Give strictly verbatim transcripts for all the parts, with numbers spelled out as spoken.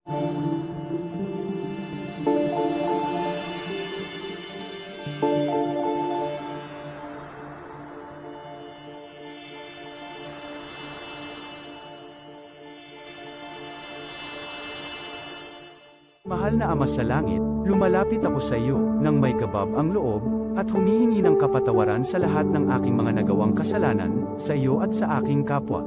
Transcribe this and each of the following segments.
Mahal na Ama sa Langit, lumalapit ako sa iyo nang may kabab ang loob, at humihingi ng kapatawaran sa lahat ng aking mga nagawang kasalanan, sa iyo at sa aking kapwa.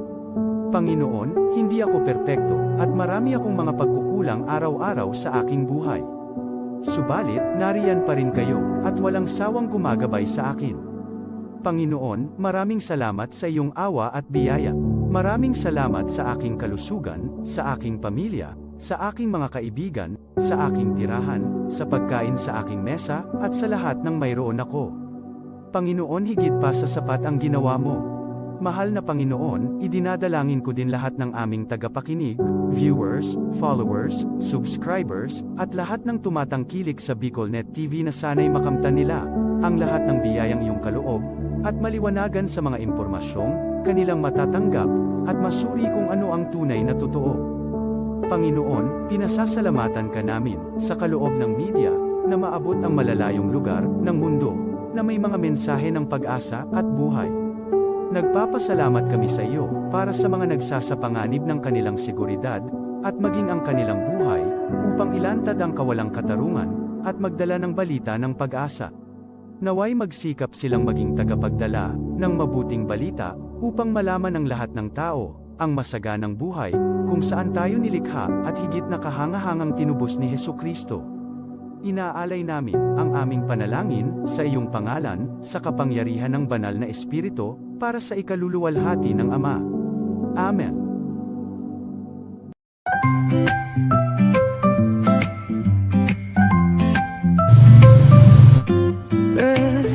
Panginoon, hindi ako perpekto, at marami akong mga pagkukulang araw-araw sa aking buhay. Subalit, nariyan pa rin kayo, at walang sawang gumagabay sa akin. Panginoon, maraming salamat sa iyong awa at biyaya. Maraming salamat sa aking kalusugan, sa aking pamilya, sa aking mga kaibigan, sa aking tirahan, sa pagkain sa aking mesa, at sa lahat ng mayroon ako. Panginoon, higit pa sa sapat ang ginawa mo. Mahal na Panginoon, idinadalangin ko din lahat ng aming tagapakinig, viewers, followers, subscribers, at lahat ng tumatangkilik sa BicolNet T V na sana'y makamtan nila ang lahat ng biyayang iyong kaloob, at maliwanagan sa mga impormasyong kanilang matatanggap, at masuri kung ano ang tunay na totoo. Panginoon, pinasasalamatan ka namin sa kaloob ng media na maabot ang malalayong lugar ng mundo na may mga mensahe ng pag-asa at buhay. Nagpapasalamat kami sa iyo para sa mga nagsasapanganib ng kanilang seguridad at maging ang kanilang buhay upang ilantad ang kawalang katarungan at magdala ng balita ng pag-asa. Nawa'y magsikap silang maging tagapagdala ng mabuting balita upang malaman ng lahat ng tao ang masaganang buhay kung saan tayo nilikha at higit na kahangahangang tinubos ni Jesu-Cristo. Inaalay namin ang aming panalangin sa iyong pangalan, sa kapangyarihan ng Banal na Espiritu, para sa ikaluluwalhati ng Ama. Amen.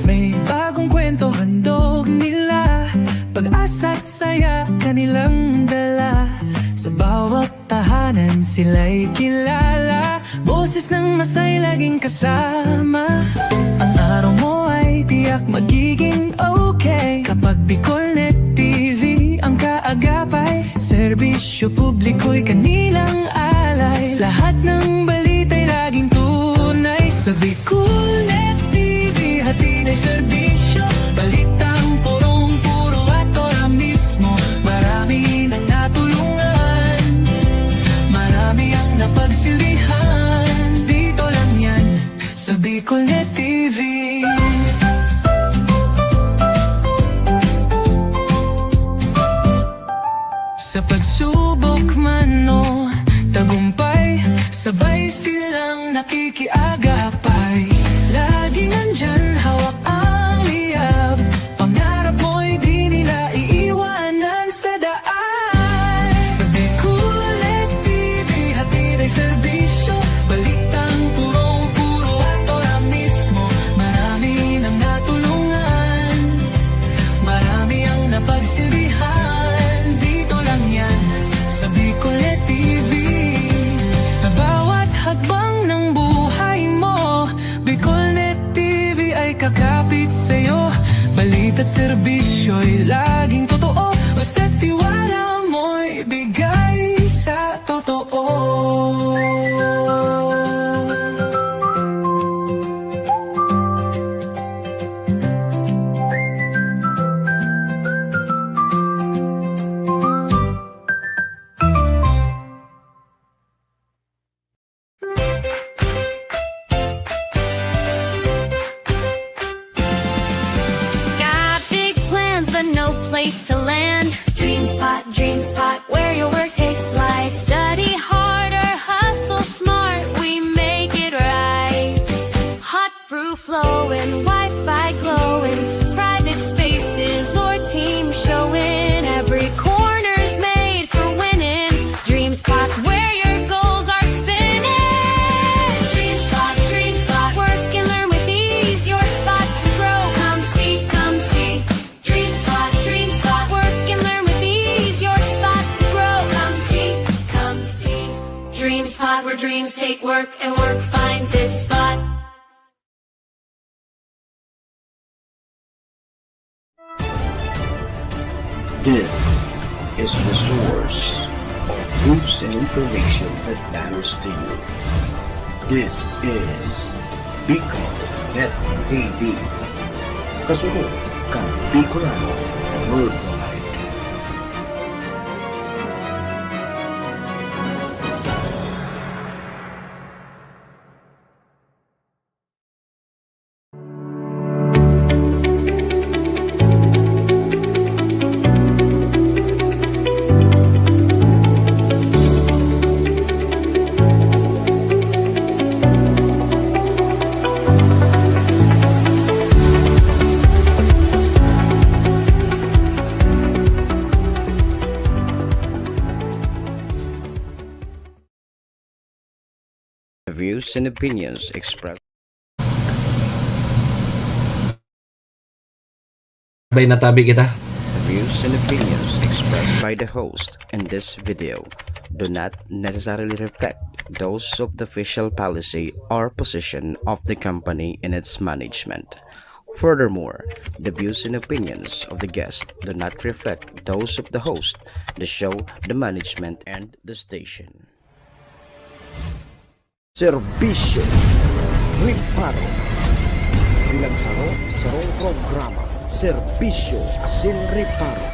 May bagong kwento handog nila, pag-asa't saya kanilang dala. Sa bawat tahanan sila'y kilala, boses ng masay laging kasama. Ang araw mo ay tiyak magiging okay kapag BicolNet T V ang kaagapay. Serbisyo publiko'y kanilang alay. Lahat ng balita'y laging tunay. Sa BicolNet T V, hatid ay serbisyo. Balitang purong-puro at ora mismo. Marami nang natulungan. Marami ang napagsilbihan. Dito lang yan, sa BicolNet T V. Sa pagsubok man o tagumpay, sabay silang nakikiagapay. Laging nandyan, hawak ang liyab. Pangarap mo'y di nila iiwanan sa daan. Sa BicolNet T V, hatid ay serbisyo. Balitang purong-puro at ora mismo. Marami nang natulungan. Marami ang napagsilbihan. Dito lang yan, sa BicolNet T V. Sa bawat hakbang ng buhay mo, BicolNet T V ay kakapit sa'yo. Balita't serbisyo'y laging totoo. Basta't tiwala mo'y bigay sa totoo. Got big plans, but no place to land. Dream Spot, Dream Spot, where your work takes flight. Study hard or hustle smart, we make it right. Hot brew flowing, Wi-Fi glowing, private spaces or team showing. Every corner's made for winning. Dream Spot's where your goals are spinning. Dream Spot, Dream Spot, work and learn with ease. Your spot to grow. Come see, come see. Dream Spot, Dream Spot, work and learn with ease. Your spot to grow. Come see, come see. Dream Spot, where dreams take work and work finds its spot. This is the source of Hoops and information that matters to you. This is Bicol Net T V. Kasunod kan Bicolano Worldwide. The views and opinions expressed Bay, natabi kita. The views and opinions expressed by the host in this video do not necessarily reflect those of the official policy or position of the company and its management. Furthermore, the views and opinions of the guest do not reflect those of the host, the show, the management, and the station. Serbisyo Reparo. Bilang saro, sarong programa, Serbisyo asin Reparo.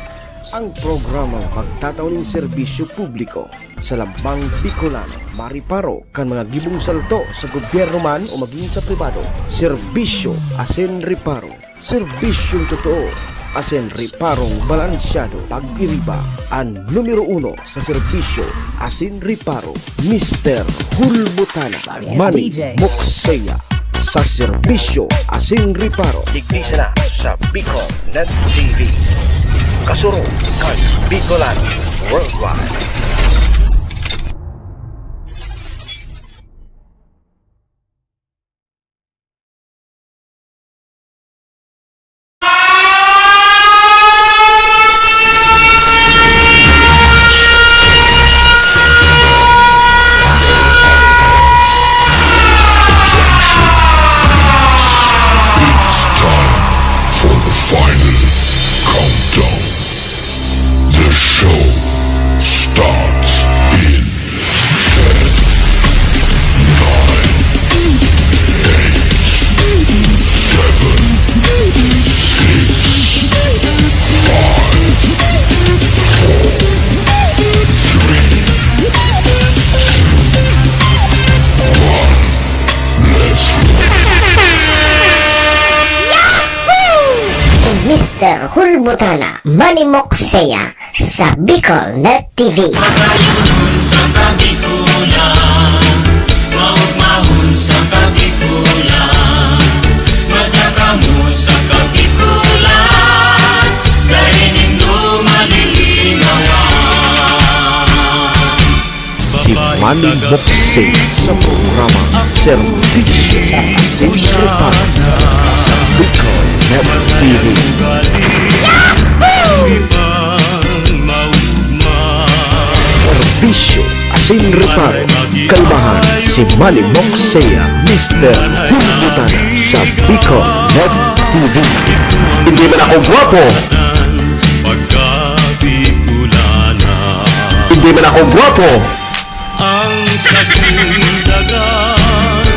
Ang programang magtatao nin serbisyo publiko sa lambang Bicolano, mareparo kan mga gibong salto sa gobyerno man o magin sa pribado. Serbisyo asin Reparo. Serbisyong totoo asin reparong balansyado. Pag-iriba, an numero uno sa serbisyo asin reparo, Mister Hulbutana, Sorry, it's Manny D J. Mukseya, sa serbisyo asin reparo. Digdi sana sa Bicol Net T V. Kasurog kan Bicolano Worldwide. It's time for the final countdown. The show starts in ten, nine, eight, seven, six, five, four, three, two, one. Let's roll. Si Mister Hulbutana, Manny Mukseya, sa Bicol Net T V. Magayunon sa Kabikulan, maugmahon sa Kabikulan, madya kamo sa Kabikulan, dai nindo malilingawan. Si Manny Mukseya sa programa Serbisyo asin Reparo sa Bicol Net T V. Serbisyo asin Reparo, kalmahan si Manny Mukseya, Mister Hulbutana sa Bicol Net T V. Hindi man ako gwapo. Hindi man ako gwapo. Ang sakong dagang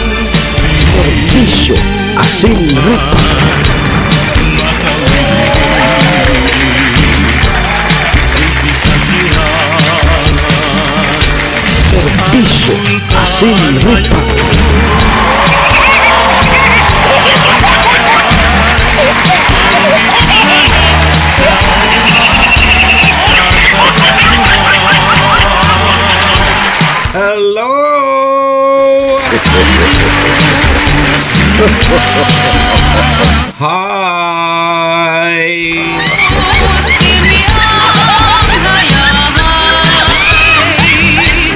Serbisyo asin reparo. Makawili sa sirangan. Serbisyo asin reparo. Hello! Hi!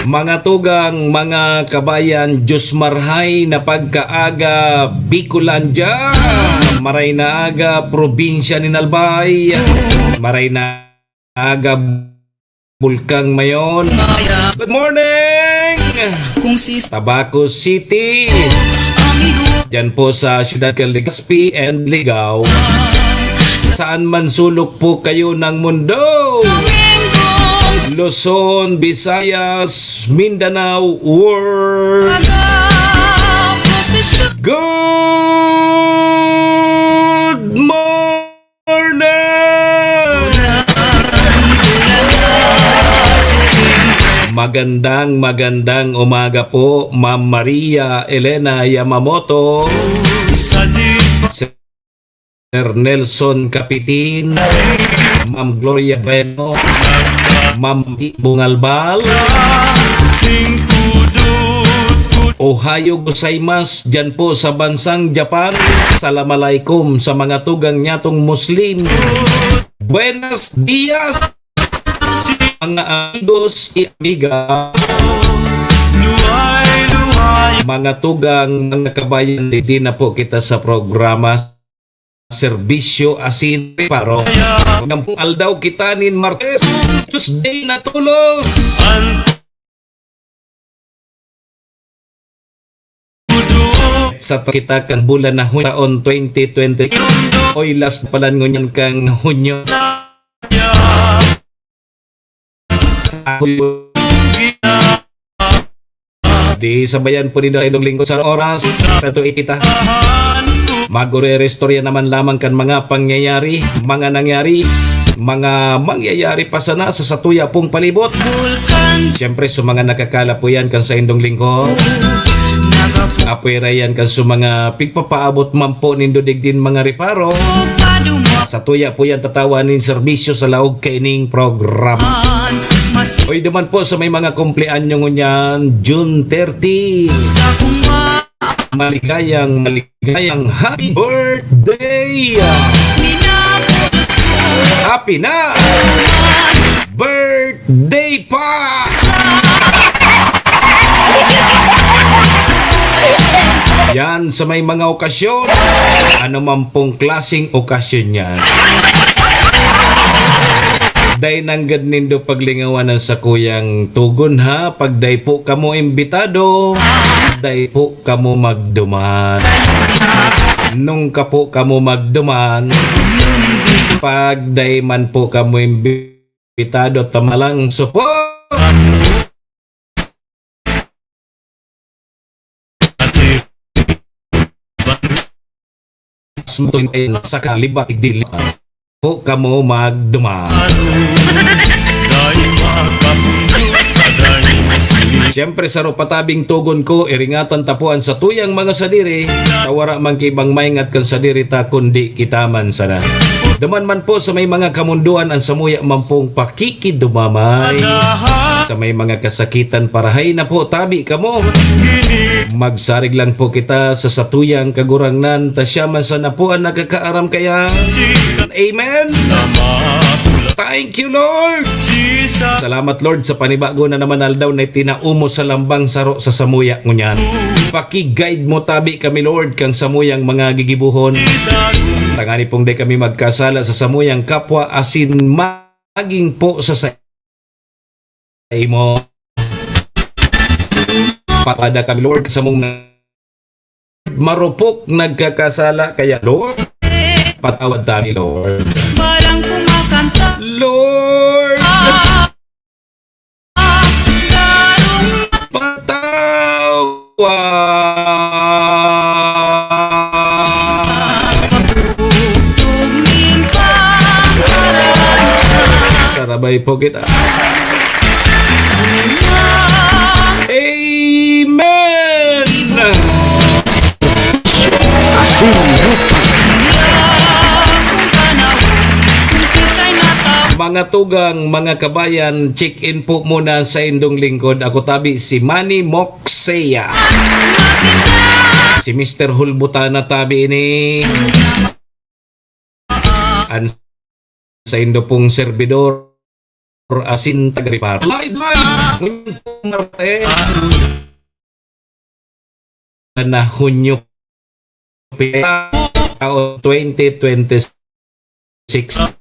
Mga tugang, mga kabayan, Diyos marhay na pagkaaga, Bicolandia! Maray na aga, probinsya nin Albay! Maray na aga, Bulkang Mayon. Good morning! Kung si Tabaco City. Amigo. Diyan po sa Siyudad kan Legazpi and Ligao. Saan man sulok po kayo ng mundo. Domingong Luzon, Visayas, Mindanao, world. Good morning! Magandang, magandang umaga po, Ma'am Maria Elena Yamamoto. Sir Nelson Capitin, Ma'am Gloria Bueno, Ma'am Di Bungalbal. Ohayo gozaimasu diyan po sa bansang Japan. Salam alaikum sa mga tugang nyatong Muslim. Buenos dias, mga amigos y amiga. Mga tugang, mga kabayan, digdi na po kita sa programa Serbisyo Asin Reparo. Ngampong aldaw kita nin Martes, Tuesday na tolos. Sa kita kan bulan na Hunyo taon twenty twenty. Oy, last palan ngunyan kan Hunyo. Di sabayan po nindo sa indong lingkod sa oras, sa tuwi kita. Magre-restorya naman lamang kan mga pangyayari, mga nangyari, mga mangyayari pa sana sa satuya pong palibot. Siyempre, sa mga nakakala po yan kan sa indong lingkod. Apwera yan kan sa mga pigpapaabot man po nindo digdin mga reparo. Satuya po yan tatawan nin serbisyo sa laog kaining programa. Oy, duman po sa may mga kumpleanyo ngunyan, June thirty. Maligayang, maligayang happy birthday! Happy na! Birthday pa! Yan sa may mga okasyon, ano man pong klaseng okasyon yan. Dai nanggad nindo paglingawan ang sakuyang tugon, ha? Pag dai po kamo imbitado, dai po kamo magduman. Nung ka po kamo magduman, pag dai man po kamo imbitado, tama lang, support! Sa kalibat, igdili po kamo magduman. Siyempre, saro pa tabing tugon ko, iringatan ta po an satuyang mga sadiri, ta wara man ki ibang maingat kan sadiri ta, kundi kita man sana. Duman man po sa may mga kamundoan an samuya man pong pakikidumamay. Sa may mga kasakitan, parahay na po tabi kamo. Magsarig lang po kita sa satuyang Kagurangnan, ta siya man sana po an nakakaaram kaya. Amen. Thank you, Lord. Salamat, Lord, sa panibago na naman aldaw na itinao mo sa lambang saro sa samuya ngunyan. Paki-guide mo tabi kami, Lord, kang samuyang mga gigibohon. Tangani pong dai kami magkasala sa samuyang kapwa asin maging po sa saimo. Patawad kami, Lord, sa mong marupok nagkakasala kaya, Lord, patawad kami, Lord. Parang kumakanta. Lord, patawad. Sarabay po kita. Amen! Asin Rupa. Mga tugang, mga kabayan, check-in po muna sa indong lingkod. Ako tabi si Manny Moxea. Si Mister Hulbutana tabi ini. An saindo pong serbidor, asin taga-Reparo. Live, live! Ngayon po, Martes na Hunyo, taon twenty twenty-six.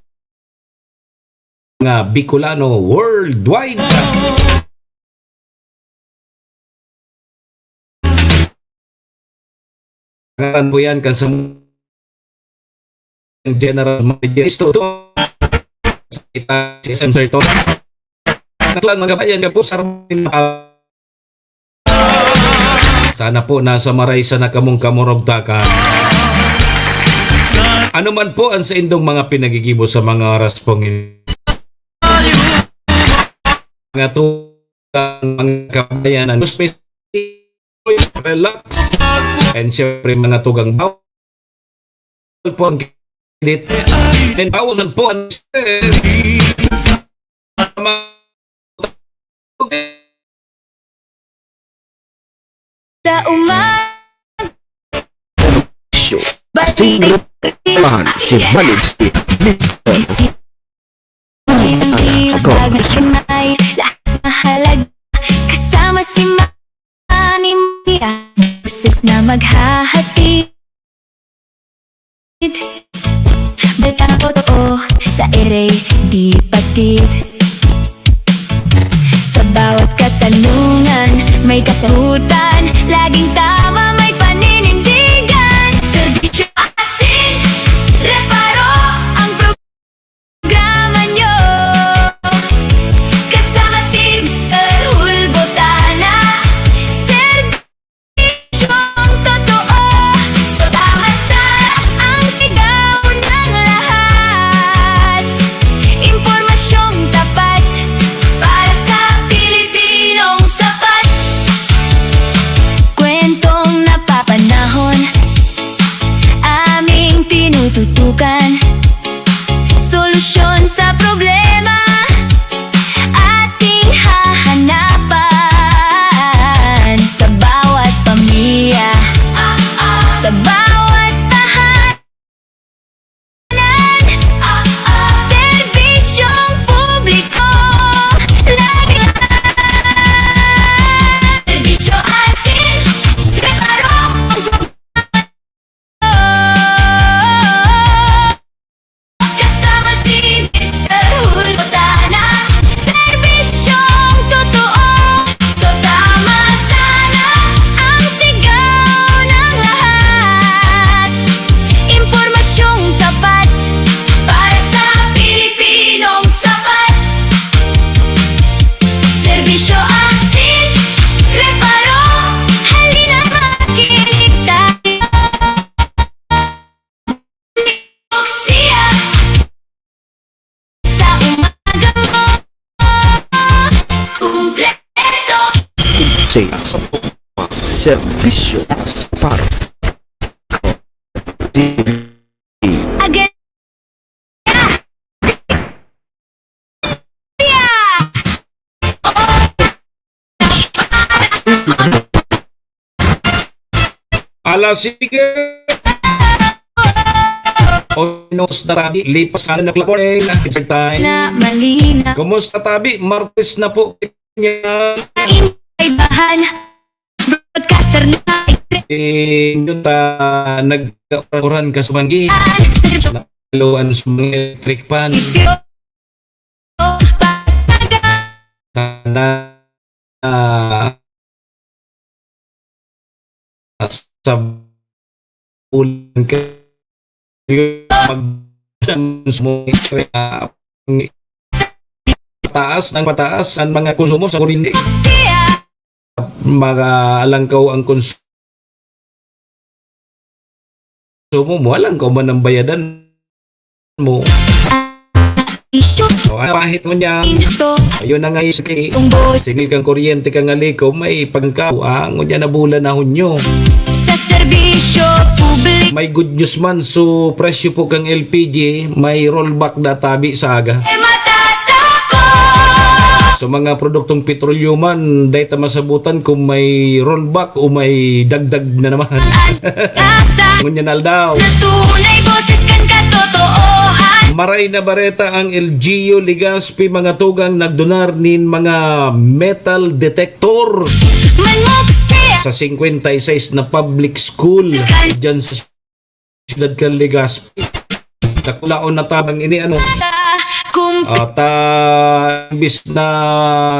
Mga Bicolano worldwide. Ngaran po yan kan sa General Manager Isto. Sa kita, si S M Sir Tom. Natulang mga kabayan, kapusa rin. Sana po nasa maray sana kamong kamurugtakan. Ano man po ang saindong mga pinagigibo sa mga oras pong ini, mga tugang, mga kabayan, ang gusto relax. And syempre, mga tugang, bawal po ang kilit. And bawal man po ang stress. Sa umaga, show. Sing Repahan si Manix, Mister Hindi Sagot. Masagad siya may lahat mahalaga. Kasama si Manny Maria, boses na maghahatid. Balita na totoo sa ere, di patid. Sa bawat katanungan, may kasagutan. Laging tama, may paninindigan. Serbisyo asin reparo ang programa nyo. Kasama si Mister Hulbotana. Serbisyong totoo. So tama sana ang sigaw ng lahat. Impormasyong tapat para sa Pilipinong sapat. Kwentong napapanahon, aming tinututukan. Solusyon sa problema, ating hahanapan. Sa bawat pamilya, sa bawat tahanan, serbisyong publiko. Lagi lang. Serbisyo asin, reparo. Kasama si Mister Hulbotana. Serbisyong totoo. So tama sana ang sigaw ng lahat. Impormasyong tapat para sa Pilipinong sapat. Serbisyo asin reparo. Halina, makinig tayo. Siya sa umaga mo, kumpleto. Sales. Serbisyo para. Agad. Ala, sige. O, nos na tabi, lipas na ng recording, it's time. Na malinaw. Kumusta, tabi? Martes na po. Sa kaibahan, broadcaster na. Eh, yun ta, nag-uran ka sa banggi. Naluan sa mga electric fan. Sana, ah, sa bulan kayo, pag, ah, pataas ng pataas ang mga konsumo sa kuryente. Mga alangkaw ang konsumo. So, mo, mo, alam ko man ang bayadan mo. O, ano, pahit mo niya. Ayun na nga, yung sige. Singil kang kuryente ka nga liko, may pagkaw, ah, ngunyan na bulan na hunyo. Sa serbisyo publiko. May good news man, so presyo po kang L P G, may rollback na tabi sa aga. Matatako. So, mga produktong petrolyo man, dahil ta masabutan kung may rollback o may dagdag na naman. Ngunyan aldaw. Natunay boses kan katotoohan. Maray na bareta ang L G U Legazpi, mga tugang, nagdonar nin mga metal detector. Manmukse. Sa singkwenta y seis na public school dyan sa siyudad kan Legazpi. Dakulaon na tabang ini, ano? Ata, imbis na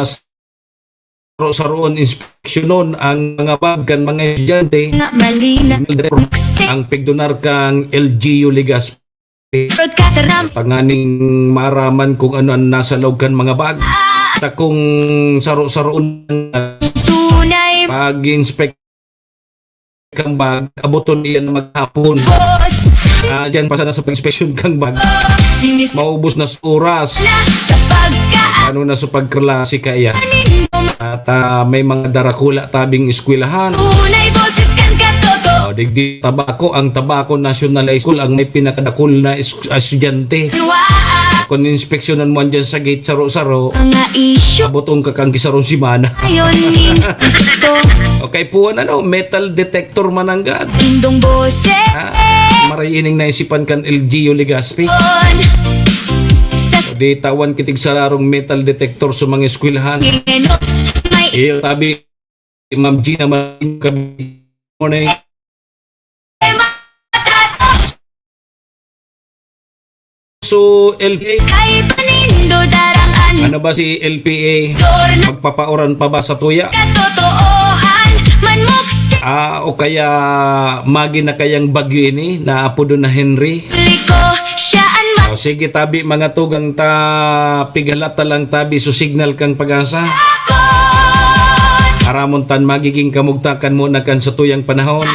saro-saroon, inspeksyonon ang mga bag kan mga estudyante, ang pigdonar kang L G U Legazpi. Tanganing maaraman kung ano ang nasa loob kan mga bag. takong saro-saroon. Tunay. Pag-inspect kang bag, abuton iyan maghapon. Boss. Ah, diyan pa sana sa pag-inspection kang bag. Sinis- Maubos na sa oras. Na sa pagka- Ano na sa pagklase ka iyan? At, ah, may mga darakula tabing eskwelahan. Tunay boses kan katoto. O, digdi tabako, ang tabako National High School ang may pinakadakul na es-, estudyante. Wa- Kung inspeksyonan mo andyan sa gate, saro-saro, mga isyu. Abot ang kakang kisarong simana. Ayon nin gusto. Okay po, ano, metal detector mananggad. Indong boses. Ah, maray ining naisipan kan L G U Legazpi. On. Sa Di tawan kitig sararong metal detector sa mga eskwelahan. May Iyo, tabi, Ma'am Gina, good morning. So, L P A. Ay, panindo darangan. Ano ba si L P A? Dorna. Magpapauran pa ba sa tuya? Katotoohan, manmuksi. Ah, o kaya magi na kayang bagyo ini, naapodo na Henry? Liko, siya an ma- O, sige, tabi, mga tugang ta, pighalata lang, tabi, so signal kang Pag-asa. Aramon tan magiging kamugtakan mo na kan sa tuyang panahon.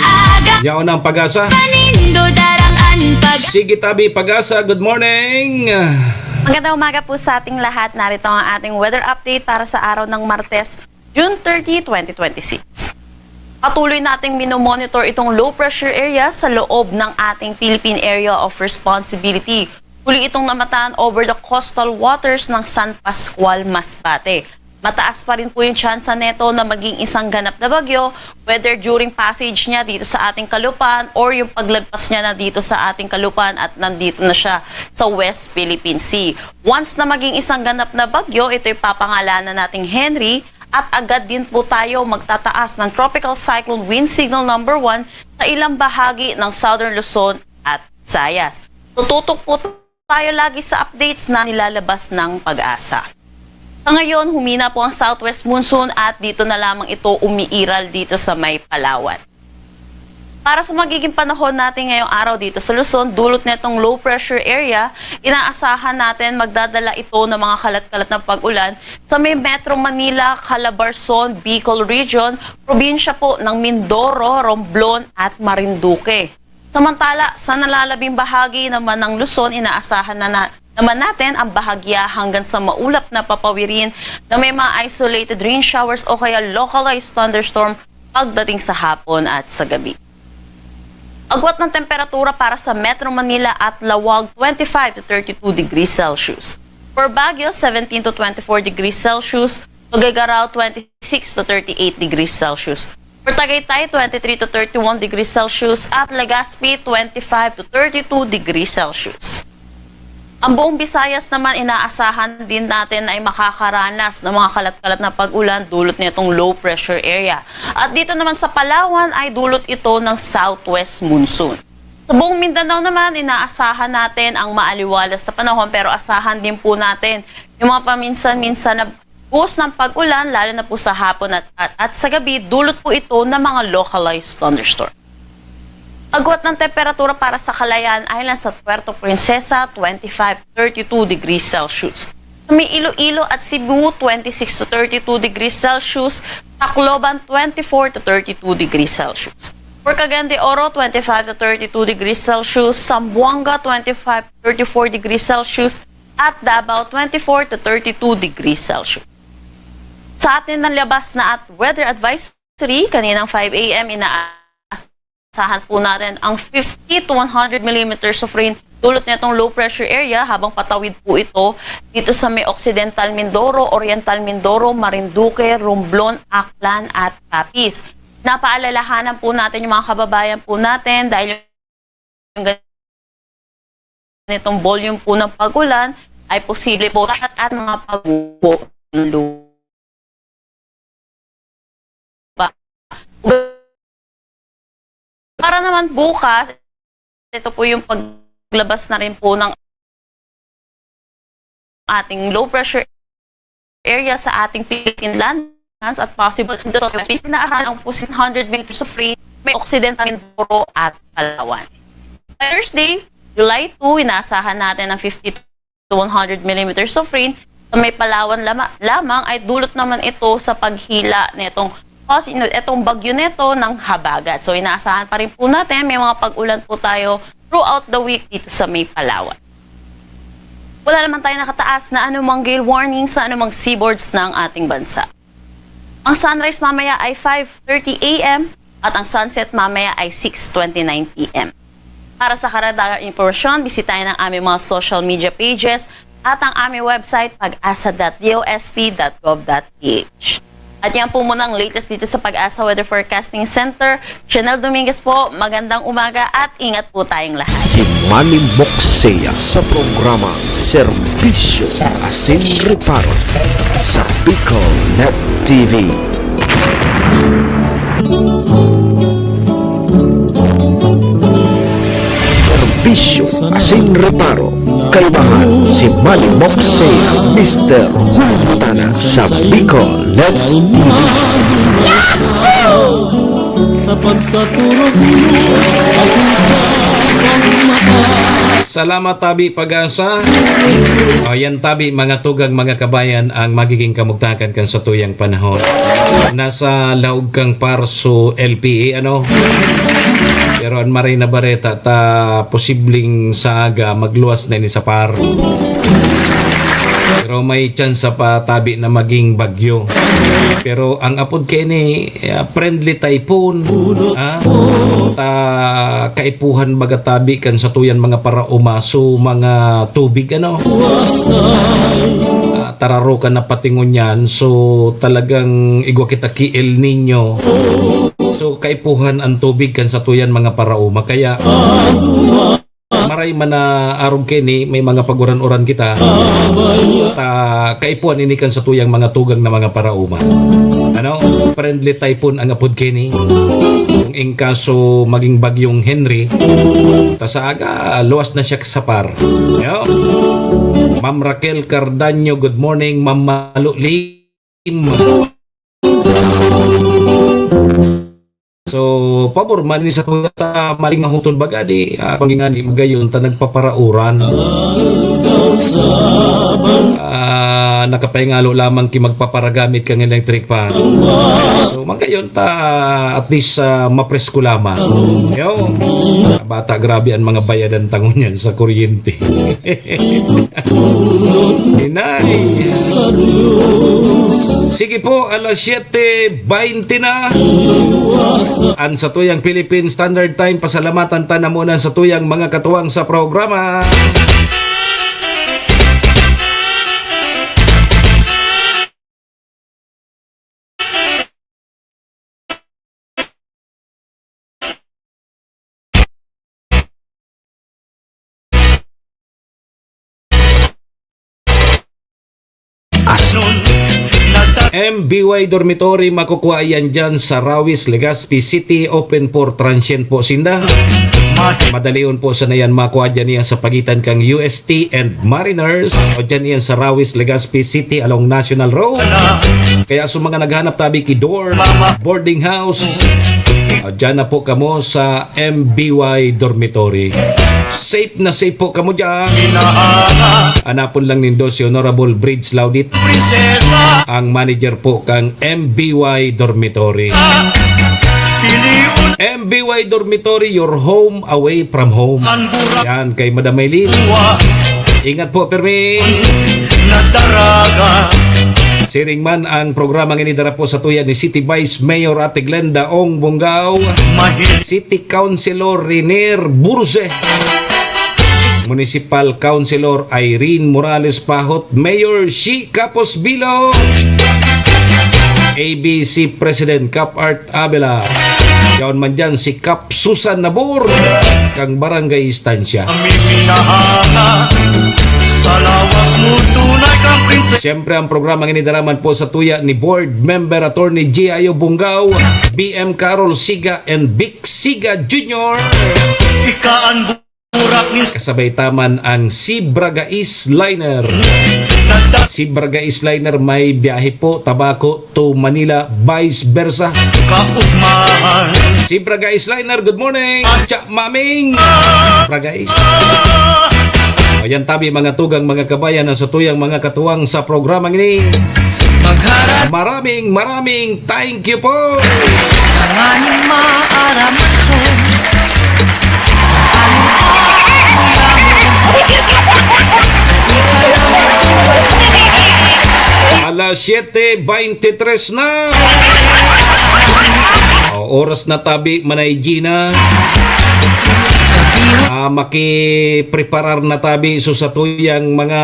Yaon ang Pag-asa. Panindo darangan pag- Sige, tabi, Pag-asa, good morning. Magandang umaga po sa ating lahat. Narito ang ating weather update para sa araw ng Martes, June thirty, twenty twenty-six. Patuloy nating minomonitor itong low pressure area sa loob ng ating Philippine Area of Responsibility. Huli itong namatahan over the coastal waters ng San Pascual, Masbate. Mataas pa rin po yung tsansa neto na maging isang ganap na bagyo, whether during passage niya dito sa ating kalupaan or yung paglagpas niya na dito sa ating kalupaan at nandito na siya sa West Philippine Sea. Once na maging isang ganap na bagyo, ito'y papangalanan nating Henry at agad din po tayo magtataas ng Tropical Cyclone Wind Signal number one sa ilang bahagi ng Southern Luzon at Visayas. Tututok po tayo lagi sa updates na nilalabas ng Pag-asa. Sa ngayon, humina po ang southwest monsoon at dito na lamang ito umiiral dito sa may Palawan. Para sa magiging panahon natin ngayong araw dito sa Luzon, dulot netong low pressure area, inaasahan natin magdadala ito ng mga kalat-kalat na pag-ulan sa may Metro Manila, Calabarzon, Bicol Region, probinsya po ng Mindoro, Romblon at Marinduque. Samantala, sa nalalabing bahagi naman ng Luzon, inaasahan na, na naman natin ang bahagya hanggang sa maulap na papawirin na may mga isolated rain showers o kaya localized thunderstorm pagdating sa hapon at sa gabi. Agwat ng temperatura para sa Metro Manila at Laoag, twenty-five to thirty-two degrees Celsius. For Baguio, seventeen to twenty-four degrees Celsius. Tuguegarao, twenty-six to thirty-eight degrees Celsius. For Tagaytay, twenty-three to thirty-one degrees Celsius. At Legazpi, twenty-five to thirty-two degrees Celsius. Ang buong Visayas naman, inaasahan din natin na ay makakaranas ng mga kalat-kalat na pag-ulan dulot nitong low pressure area. At dito naman sa Palawan ay dulot ito ng southwest monsoon. Sa buong Mindanao naman, inaasahan natin ang maaliwalas na panahon, pero asahan din po natin yung mga paminsan-minsan na buhos ng pag-ulan, lalo na po sa hapon at, at, at sa gabi, dulot po ito ng mga localized thunderstorm. Agwat ng temperatura para sa Calayan Island, sa Puerto Princesa, twenty-five to thirty-two degrees Celsius. Sa may Iloilo at Cebu, twenty-six to thirty-two degrees Celsius. Tacloban, twenty-four to thirty-two degrees Celsius. For Cagayan de Oro, twenty-five to thirty-two degrees Celsius. Zamboanga, twenty-five to thirty-four degrees Celsius. At Davao, twenty-four to thirty-two degrees Celsius. Sa atin nalabas na at weather advisory, kaninang five A M, inaasahan po natin ang fifty to one hundred millimeters of rain. Dulot nitong low pressure area habang patawid po ito dito sa may Occidental Mindoro, Oriental Mindoro, Marinduque, Romblon, Aklan at Capiz. Napaalalahanan po natin yung mga kababayan po natin dahil yung ganitong volume po ng pag-ulan ay posible po at, at mga pagbuho ng lupa. Para naman bukas, ito po yung paglabas na rin po ng ating low pressure area sa ating Philippine Landmass at possible thunderstorms. Inaasahan ang pusin hundred millimeters of rain may Occidental Mindoro at Palawan. Thursday, July two, inaasahan natin ang fifty to one hundred millimeters of rain sa may Palawan lama-, lamang ay dulot naman ito sa paghila nitong, cause, itong bagyo nito ng habagat. So, inaasahan pa rin po natin, may mga pag-ulan po tayo throughout the week dito sa may Palawan. Wala naman tayo nakataas na anumang gale warning sa anumang seaboards ng ating bansa. Ang sunrise mamaya ay five thirty a m at ang sunset mamaya ay six twenty-nine p m. Para sa karagdagang impormasyon, bisitahin ang aming mga social media pages at ang aming website, pag asa dot d o s t dot gov dot p h. At yan po muna ang latest dito sa Pag-asa Weather Forecasting Center. Chanel Dominguez po, magandang umaga at ingat po tayong lahat. Si Manny Moxea sa programa Serbisyo Asin Reparo sa Bicol Net T V. Serbisyo Asin Reparo, kaibahan si Manny Moxea, Mister Hulutana sa Bicol Net T V. Sa pagkaturog mo, asin sa pagmata. Salamat, Tabi Pag-asa. O, yan, Tabi, mga tugang, mga kabayan, ang magiging kamugtakan kan satuyang panahon. Nasa laog kang Parso L P A, ano? Pero an maray na bareta ta, posibleng sa aga, magluwas na ini sa Par. Pero may tsansa pa, Tabi, na maging bagyo. Pero ang apod kaini, ah, friendly typhoon, ha? Ta kaipuhan baga, Tabi, kan satuyan mga parauma, so mga tubig, ano? Ah, tararokan na pati ngunyan, so talagang igwa kita ki El Niño. So kaipuhan ang tubig kan satuyan mga parauma. Kaya maray man na arog kaini, may mga paguran-uran kita. Ta kaipuhan ini kan satuyang mga tugang na mga parauma. Ano? Friendly typhoon ang apod kaini. Kung in kaso maging bagyong Henry, ta sa aga, luwas na siya sa Par. Yo. Ma'am Raquel Cardaño, good morning, Ma'am Malu Lim. So, pabor man ni sa tuya ta maling mahuton baga di, ah, pangingani, magayon ta nagpaparauran. Ah, nakapahingalo lamang ki magpaparagamit kang electric fan. So, magayon ta at least, ah, mapresko lamang. Yo, bata, grabe ang mga bayadan ta ngunyan sa kuryente. Inay. Sige po, alas siyete baynte na. An satuyang Philippine Standard Time, pasalamatan ta na muna satuyang mga katuwang sa programa. Asin. M B Y Dormitory, makukua iyan dyan sa Rawis, Legazpi City. Open for transient po sinda. Madalion po sana yan makua dyan iyan sa pagitan kang U S T and Mariners, o dyan iyan sa Rawis, Legazpi City along National Road. Kaya sa mga naghanap tabi ki dorm, boarding house, o dyan na po kamo sa M B Y Dormitory. Safe na safe po kamo dyan. Hanapon lang nindo si Honorable Bridge Laudit, ang manager po kang M B Y Dormitory. M B Y Dormitory, your home away from home. Yan, kay Madam Maylin. Ingat po, Permi. Siring man ang programang ini, dara po sa tuya ni City Vice Mayor Ate Glenda Ong Bongao, City Councilor Renier Burse, Municipal Councilor Irene Morales Pahot, Mayor Shi Capos Bilo, A B C President Cap Art Abela. Yaon man dyan si Cap Susan Nabor, kang Barangay Estancia. Kami minahanga, sa lawas mo tunay kang prinsipyo. Siyempre, ang programang ini dara man po sa tuya ni Board Member Attorney G I O Bungao, B M Carol Siga, and Vic Siga Junior. Ika an burak nin Kasabay ta man ang Sibra Gais Liner. Sibra Gais Liner may biyahe po, Tabaco to Manila, vice versa. Kaugmahan. Sibra Gais Liner, good morning. Cha Maming. Sibra Gais. Ayan tabi, mga tugang, mga kabayan, ang satuyang mga katuwang sa programa ini. Maraming, maraming thank you po. Alas siyete veintitrés na. O, oras na tabi, Manay Gina. Ah, makipreparar na tabi so satuyang mga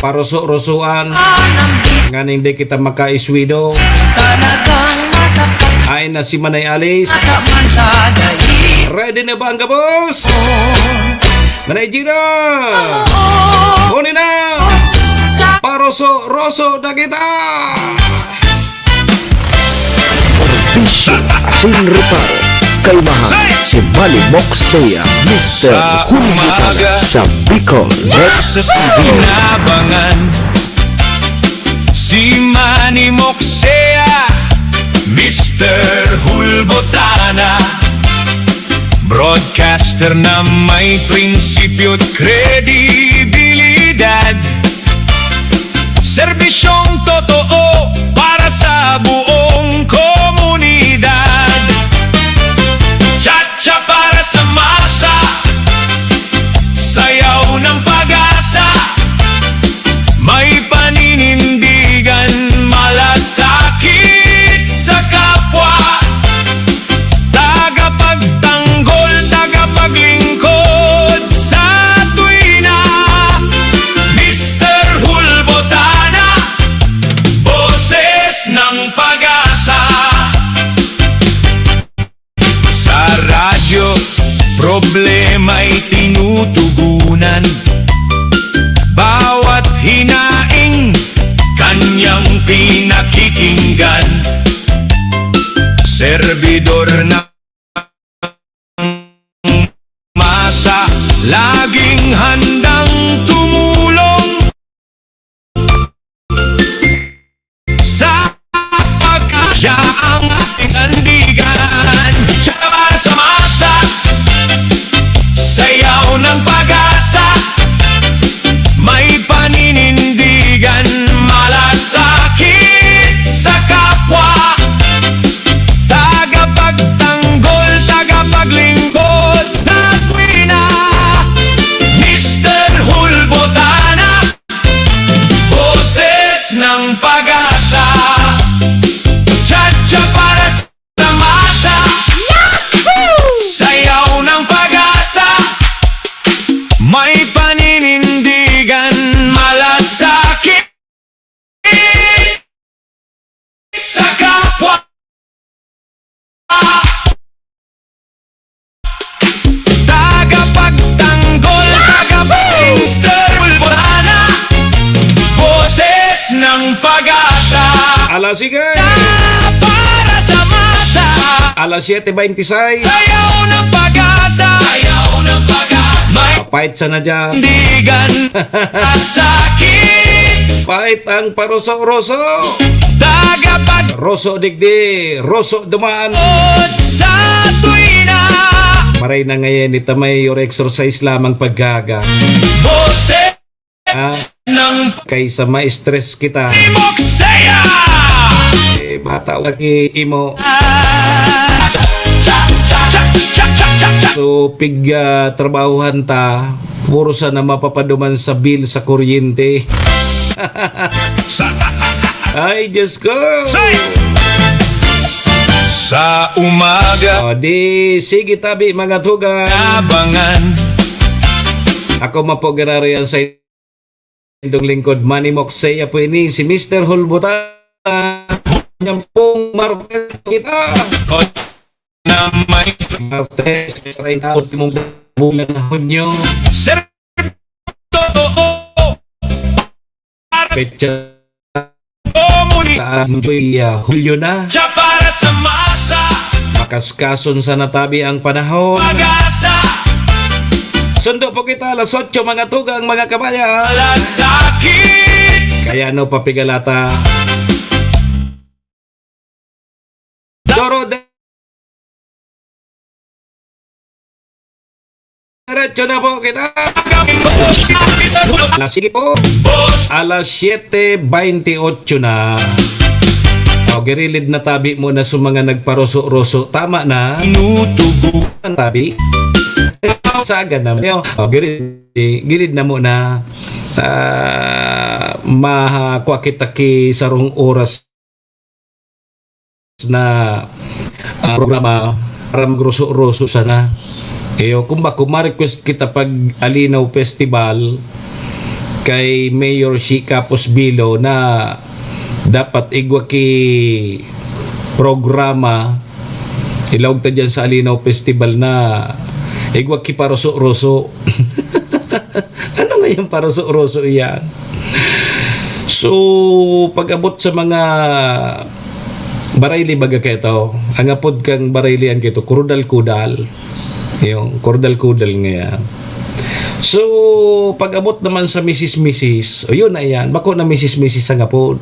paruso-rusoan. Nganing di kita makaiswido. Ay na si Manay Alice. Ready na ba ang gabos? Manay Gina! Kunin na! Paroso-roso na kita! Bisyo sin reparo. Kaimahan si Manny Moksea, Mister Hulbutana sa Bicol Net T V. Inabangan si Manny Moksea, Mister Hulbutana. Broadcaster na may prinsipyo at kredibilidad. Serbisyong totoo para sa buong komunidad. Cha-cha para sa masa, sayaw ng pag-asa. May paninindigan, malasakit sa kapwa. Tagapagtanggol, tagapaglingkod sa tuwina. Mister Hulbotana, boses ng pag-asa. Sa radyo, problema'y tinutugunan. Bawat hinaing, kanyang pinakikinggan. Serbidor ng masa, laging handang tumulong. Sa pagkasya ang ating sandigan. Siya para sa masa, sayaw ng pag-asa. May paninindigan, malasakit sa kapwa. Tagapagtanggol, tagapaglingkod sa tuwina. Mister Hulbotana, boses ng pag-asa. Cha-cha para sa masa. Sayaw ng pag-asa. May paninindigan, malasakit sa kapwa. Tagapagtanggol, tagapagtanggol, boses ng pag-asa. Alas sige. Para sa masa. Alas siyete veintiseis. Sayaw ng pag-asa. Sayaw ng pag-asa. May pait sana dyan. Digan. Sakit. Pait ang paruso-ruso. Tagapag- Roso digdi, roso duman. Sa tuwina. Maray na ngayon, ita may or exercise lamang paggaga. Boses. Ah, ng kaysa ma-stress kita. Imoksaya! Eh, bata, laki imo. So, pig, ah, trabahuhan ta, puro sana mapapaduman sa bill sa kuryente. Ay, Diyos ko! Say! Sa umaga. O, di, sige tabi, mga tugang. Abangan. Ako man po, ginarihan sa indong lingkod, Manny Moksea po ini, si Mister Hulbutan. Nyampong Martes kita. Na may Martes, treinta, ultimong bulan na Hunyo. Sir, totoo. Para sa petsa. Komuni- Sa Hunyo, ah, Hulyo na. Siya para sa masa. Makaskason sa natabi ang panahon. Pag-asa. Sundo po kita alas otso, mga tugang, mga kabayan. Alas sakit. Kaya no, papigalata. Doro de- Diretso na po kita. Alas, sige po. Alas siyete baynte otso na. O, girilid na tabi mo na sa mga nagparoso-roso. Tama na. Inutubo. Ang tabi. Saga na. O, girilid, girilid na muna. Ah, mahakuha kita ki sarong oras na, ah, programa para magruso-ruso sana. Iyo, kung ba, kung ma-request kita pag Alinaw Festival kay Mayor Shi Capos Bilo na dapat igwa ki programa, ilaog ta dyan sa Alinaw Festival na igwa ki paruso-ruso. Ano nga yung paruso-ruso iyan? So, pag-abot sa mga barayli baga kaito, ang apod kang baraylian kaito, kurudal-kudal. Yung kurudal-kudal ngaya. So, pag-abot naman sa misis-misis, o yun na yan, bako na misis-misis ang apod.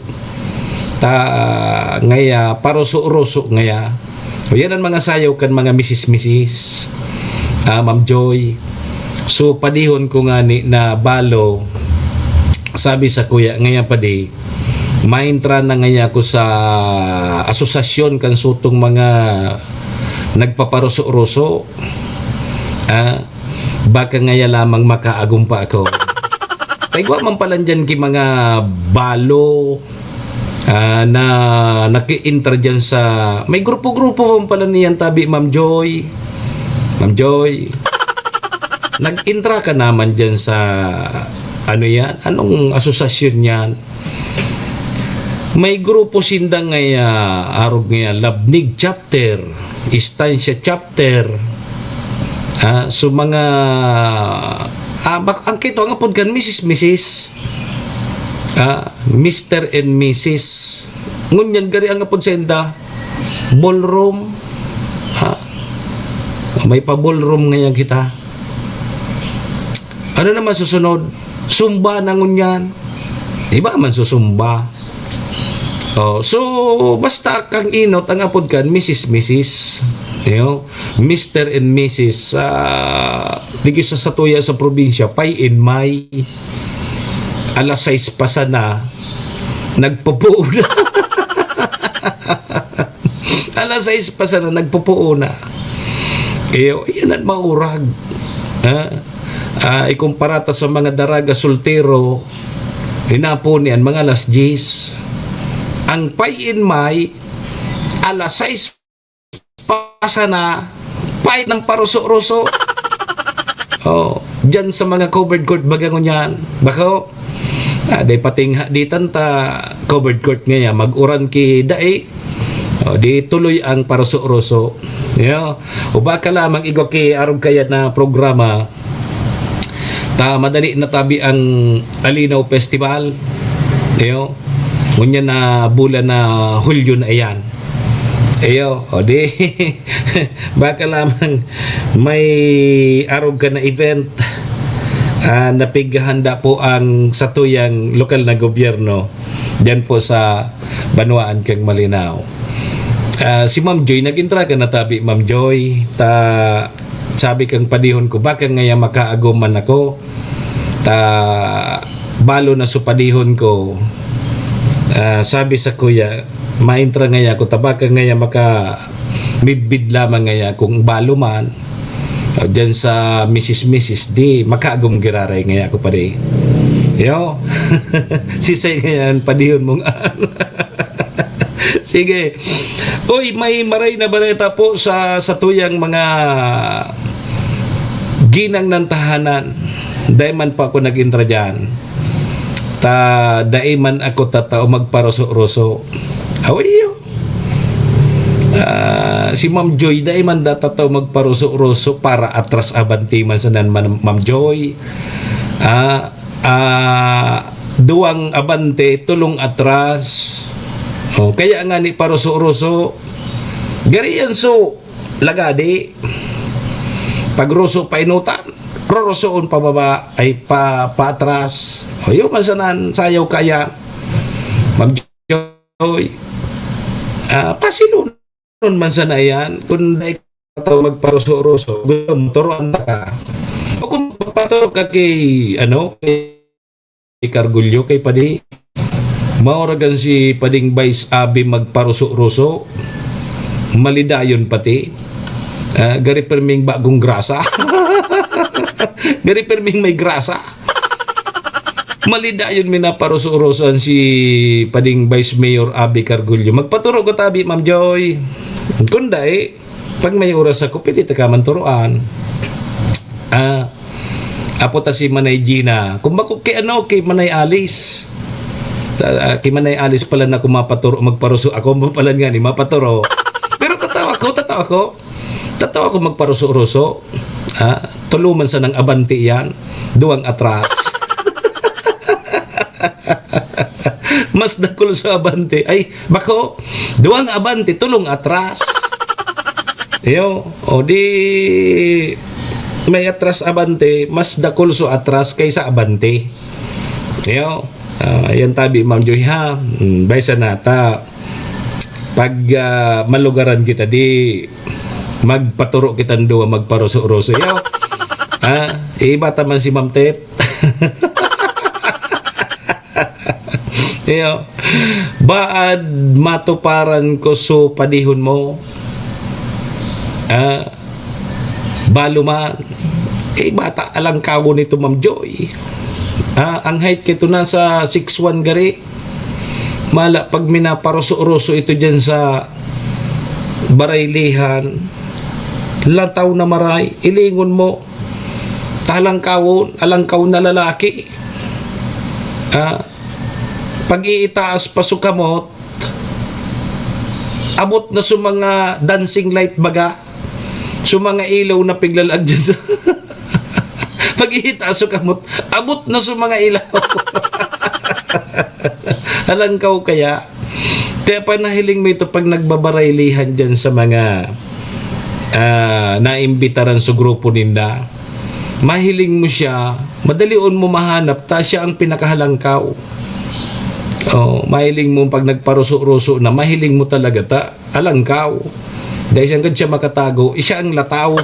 Ta, ngaya, paruso-ruso ngaya. O yan ang mga sayaw kan mga misis-misis. Ah, Ma'am Joy. So, padihon ko ngani na balo, sabi sa kuya, ngaya padi, maintra na ngaya ako sa asosasyon kan sutong mga nagpaparuso-ruso. Ah, baka ngaya lamang makaagom pa ako. Taigwa man pala dyan ki mga balo, ah, na naki-intra dyan sa, may grupo-grupo man pala niyan tabi, Ma'am Joy. Ma'am Joy, nag-intra ka naman dyan sa, ano yan? Anong asosasyon yan? May grupo sinda ngaya, arog ngaya, Labnig Chapter, Estancia Chapter. Ah, so mga, ah, bak-, ang kito, ang apod kan misis-misis. Ah, Mister and Missus. Ngunyan, gari ang apod sa inda, ballroom. Ah, may pa-ballroom ngayon kita. Ano naman susunod? Zumba na ngunyan. Iba man susumba. Oh, so, basta kang inot, ang apod kan, misis, misis. You know, Mister and Missus, ah, digi sa satuya sa probinsya, pay in may. Alas sais pa sana, nagpupuo na. Alas sais pa sana, nagpupuo na. Iyo, iyan ang maurag. Ha? Ah, ikumpara ta sa mga daraga soltero, hinapon niyan, mga alas diyes. Ang pay in may, alas sais pa sana, pait ng paruso-ruso. Oh, dyan sa mga covered court, baga ngunyan. Bako, ah, di pating ha-, di tanta covered court ngaya, mag-uran ki dai. Oh, di tuloy ang paruso-ruso. Yo, o baka lamang igwa ki arog kaya na programa, ta madali na tabi ang Alinaw Festival. Iyo, ngunyan na bulan na Hulyo na iyan. Iyo, o di, baka lamang may arog ka na event, ah, na pighahanda po ang satuyang lokal na gobyerno diyan po sa banwaan kang Malinao. Ah, si Ma'am Joy, nag-intra ka na tabi, Ma'am Joy. Ta, sabi kang padihon ko, baka ngaya makaagom man ako. Ta, balo na so padihon ko. Ah, sabi sa kuya, maintra ngaya ako, ta baka ngaya maka midbid lamang ngaya kung balo man. O, dyan sa misis-misis, di, makaagom giraray ngaya ako padi. Yo, sisay ngayan, padihon mong Sige. Uy, may maray na bareta po sa, sa tuyang mga ginang ng tahanan. Dai man pa ako nag-intra dyan. Ta, dai man ako tatao magparuso-ruso. Awayo. Ah, si Ma'am Joy, dai man da tatao magparuso-ruso para atras abanti man sa nan man, Ma'am Joy. Ah, ah, duwang abante, tulong atras. Oh, kaya nga ni paruso-ruso. Gari yan so, lagadi. Pagruso painutan, rurusoon pababa, ay pa, paatras. O, yun man sanan, sayaw kaya. Ma'am Joy, ah, pasilunon man sana yan. Kung dai ka magparuso-ruso, gusto mo, turuan ka. O, Magpaturo ka kay, ano, kay Cargullo, kay Padi. Mauragan si Pading Vice Abi magparuso-ruso. Malidayon pati. Ah, gari perming bagong grasa. Gari perming may grasa. Malidayon minaparuso-rusoan si Pading Vice Mayor Abi Cargullo. Magpaturo ko tabi, Ma'am Joy. Kung dai, pag may oras ako, pwede ta ka man turuan. Ah, apo ta si Manay Gina. Kung bako kay ano, kay Manay Alice. Ah, kay Manay Alice pala na ako mapaturo, magparuso. Ako mo pala nga ni mapaturo. Pero tatawa ko, tatawa ko. Tatawa ko magparuso-ruso. Ah, tuluman sa nang abante yan. Duwang atras. Mas dakul sa abante. Ay, bako, duwang abante, tulong atras. Iyo, o di, may atras abante, mas dakul so atras kaysa abante. Iyo, ah, yan tabi, Ma'am Joy, ha? Mm, baysa na ta. Pag, ah, malugaran kita, di magpaturo kitang duwa, magparuso-ruso. Iyo, ha? Iba ta man si Ma'am Tet. Iyo. Baad matuparan ko so padihon mo. Ah, balo man. Eh, bata, alangkawon ito, Ma'am Joy. Ah, ang height kito nasa six one gari. Mala, pag minaparuso-ruso ito dyan sa baraylihan, lataw na maray, ilingon mo, talangkawon, alangkaw na lalaki. Ah, pag-iitaas pa so kamot, abot na so mga dancing light baga. So mga ilaw na piglalag dyan sa pag-iitaas so kamot, abot na so mga ilaw. Alangkaw kaya. Kaya pa nahiling mo ito pag nagbabaraylihan dyan sa mga, ah, naimbitaran sa grupo ninda. Mahiling mo siya, madalion mo mahanap ta siya ang pinakahalangkaw. Oh, mahiling mo pag nagparuso-ruso na, mahiling mo talaga ta, alangkaw. Dahil siya gad siya makatago, siya ang lataw.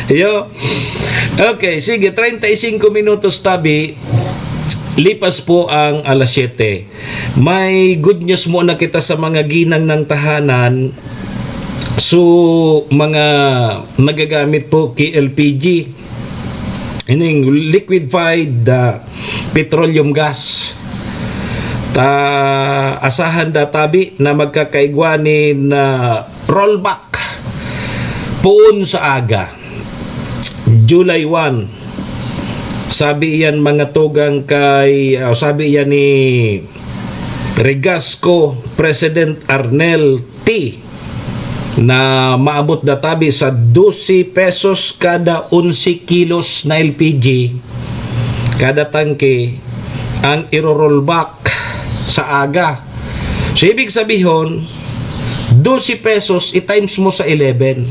Iyo. Okay, sige, treinta y cinco minutos tabi. Lipas po ang alas siyete. May good news muna kita sa mga ginang ng tahanan. So, mga nagagamit po ki L P G. Ining liquefied, ah, petroleum gas. Ta, asahan da tabi na magkakaigwa nin, ah, rollback poon sa aga, July one. Sabi iyan mga tugang kay, ah, sabi iyan ni Regasco President Arnel T, na maabot da tabi sa dose pesos kada onse kilos na L P G, kada tangke, ang iro-rollback sa aga. So, ibig sabihon, dose pesos i-times mo sa eleven.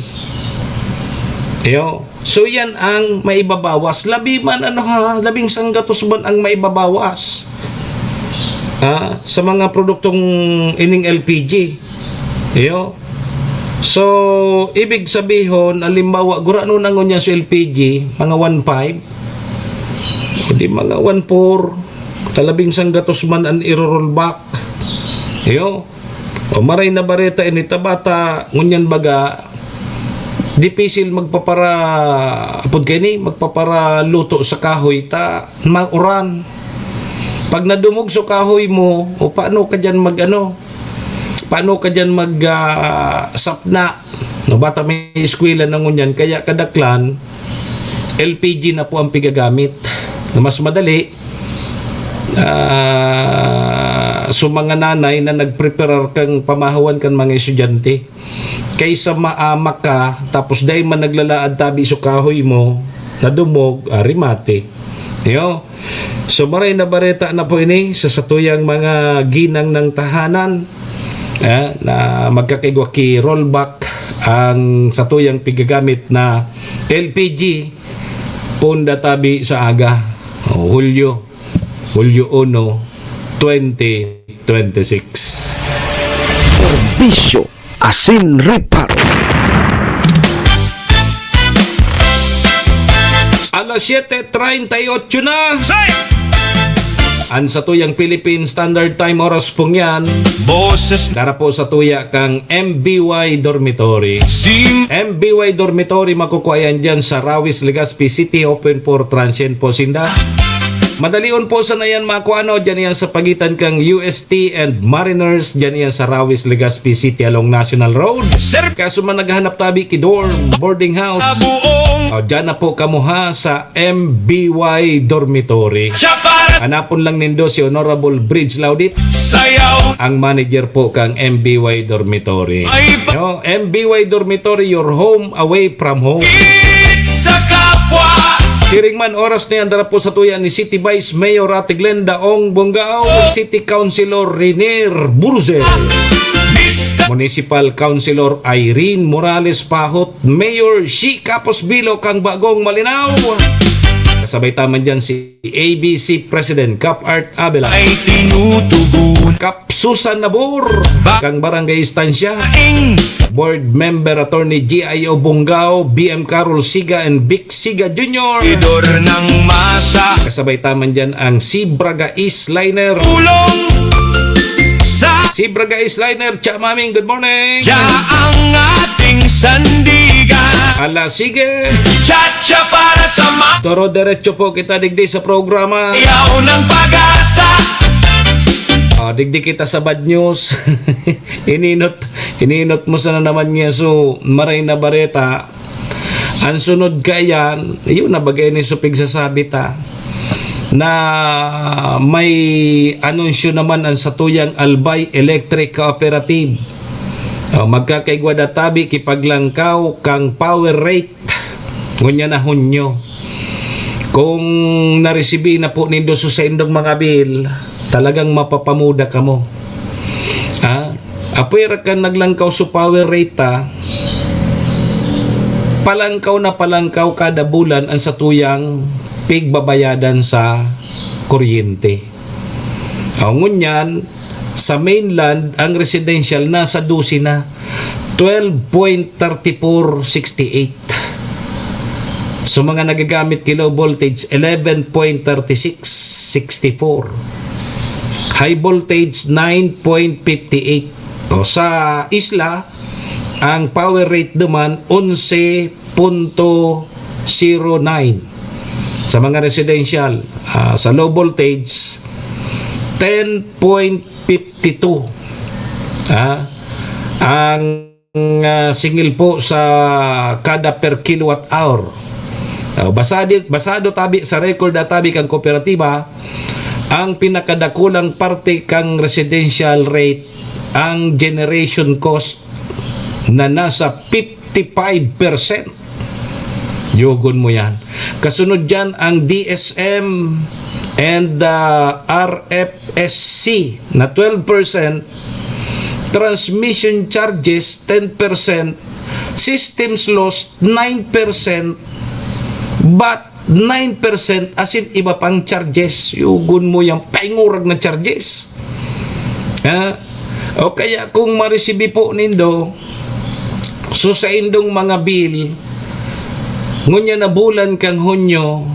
Iyo. So, yan ang maibabawas. Labi man, ano ha, labing sanggatos man ang maibabawas, ah, sa mga produktong ining L P G. Iyo. So, ibig sabihon, halimbawa, gurano na ngunyan sa L P G, mga one five, o di mga one four, talabing sanggatos man an iro-rollback. Iyo. O, maray na bareta ini, ta bata, ngunyan baga, dipisil magpapara-, apod kaini, magpaparaluto sa kahoy, ta mauran. Pag nadumog sa kahoy mo, o paano ka diyan mag-ano? Paano ka diyan mag, ah, sapna? No, bata may eskwela na ngunyan, kaya kadaklan, L P G na po ang pigagamit. Na mas madali, ah, so mga nanay na nagpreparar kang pamahawan kan mga estudyante. Kaysa maamak ka, tapos dai man naglalaad tabi so kahoy mo, nadumog, ah, remate. Iyo. So, maray na bareta na po ini sa satuyang mga ginang ng tahanan, eh, na magkakaigwa ki rollback ang satuyang pigagamit na L P G, punda tabi sa aga. O, Hulyo, Hulyo uno, twenty twenty-six. Serbisyo asin reparo. Alas siyete treinta y ocho na. An satuyang Philippine Standard Time oras pong yan. Dara po satuya kang M B Y Dormitory. M B Y Dormitory, makukua yan dyan sa Rawis, Legazpi City, open for transient po sinda. Madalion po sana yan makua, ano, dyan yan sa pagitan kang U S T and Mariners, dyan yan sa Rawis, Legazpi City along National Road. Kaso man naghahanap tabi ki dorm, boarding house, o, dyan na po kamo ha sa M B Y Dormitory. Hanapon lang nindo si Honorable Bridge Laudit, ang manager po kang M B Y Dormitory. Yo, M B Y Dormitory, your home away from home. Siring man, oras na yan, dara po satuya ni City Vice Mayor Ate Glenda Ong Bongao, City Councilor Renier Burzel, Municipal Councilor Irene Morales Pahot, Mayor Shi Capos Bilo kang Bagong Malinao. Kasabay ta man dyan si A B C President Cap Art Abela, Cap Susan Nabor kang Barangay Estancia, Board Member Attorney G I O Bongao, B M Carol Siga and Vic Siga Junior. Kasabay ta man dyan ang Sibraga East Liner. Sibraga East Liner, Cha Maming, good morning. Ala, sige. Toro derecho po kita digdi sa programa. Ah, digdi kita sa bad news. Ininot, ininot mo sana naman niya. So, maray na bareta. Ang sunod kaiyan, yun na bagay ni supig sasabi ta, na may anunsyo naman ang satuyang Albay Electric Cooperative. O, magkakaigwa da tabi ki paglangkaw kang power rate. Ngunyan na Hunyo. Kung naresibi na po nindo sa saindong mga bill, talagang mapapamuda kamo. Ha? Apwera kan naglangkaw sa power rate ta, palangkaw na palangkaw kada bulan ang satuyang pigbabayadan sa kuryente. O, ngunyan, sa mainland, ang residential nasa dose na, twelve point thirty four sixty eight. So, mga nagagamit ki low voltage, eleven point thirty six sixty four. High voltage, nine point fifty eight. O, sa isla, ang power rate naman, onse punto zero nine. Sa mga residential, ah, sa low voltage, ten point fifty two. Ah, ang, ah, singil po sa kada per kilowatt hour. Ah, basado, basado tabi sa record na tabi kang kooperatiba, ang pinakadakulang parte kang residential rate, ang generation cost na nasa fifty-five percent. Yugon mo yan. Kasunod dyan, ang D S M and, ah, R F S C na twelve percent, transmission charges ten percent, systems loss nine percent, but nine percent asin iba pang charges. Yugon mo yang paingurag na charges. Ha? O kaya kung maresibi po nindo, so saindong mga bill, ngunyan na bulan kang Hunyo,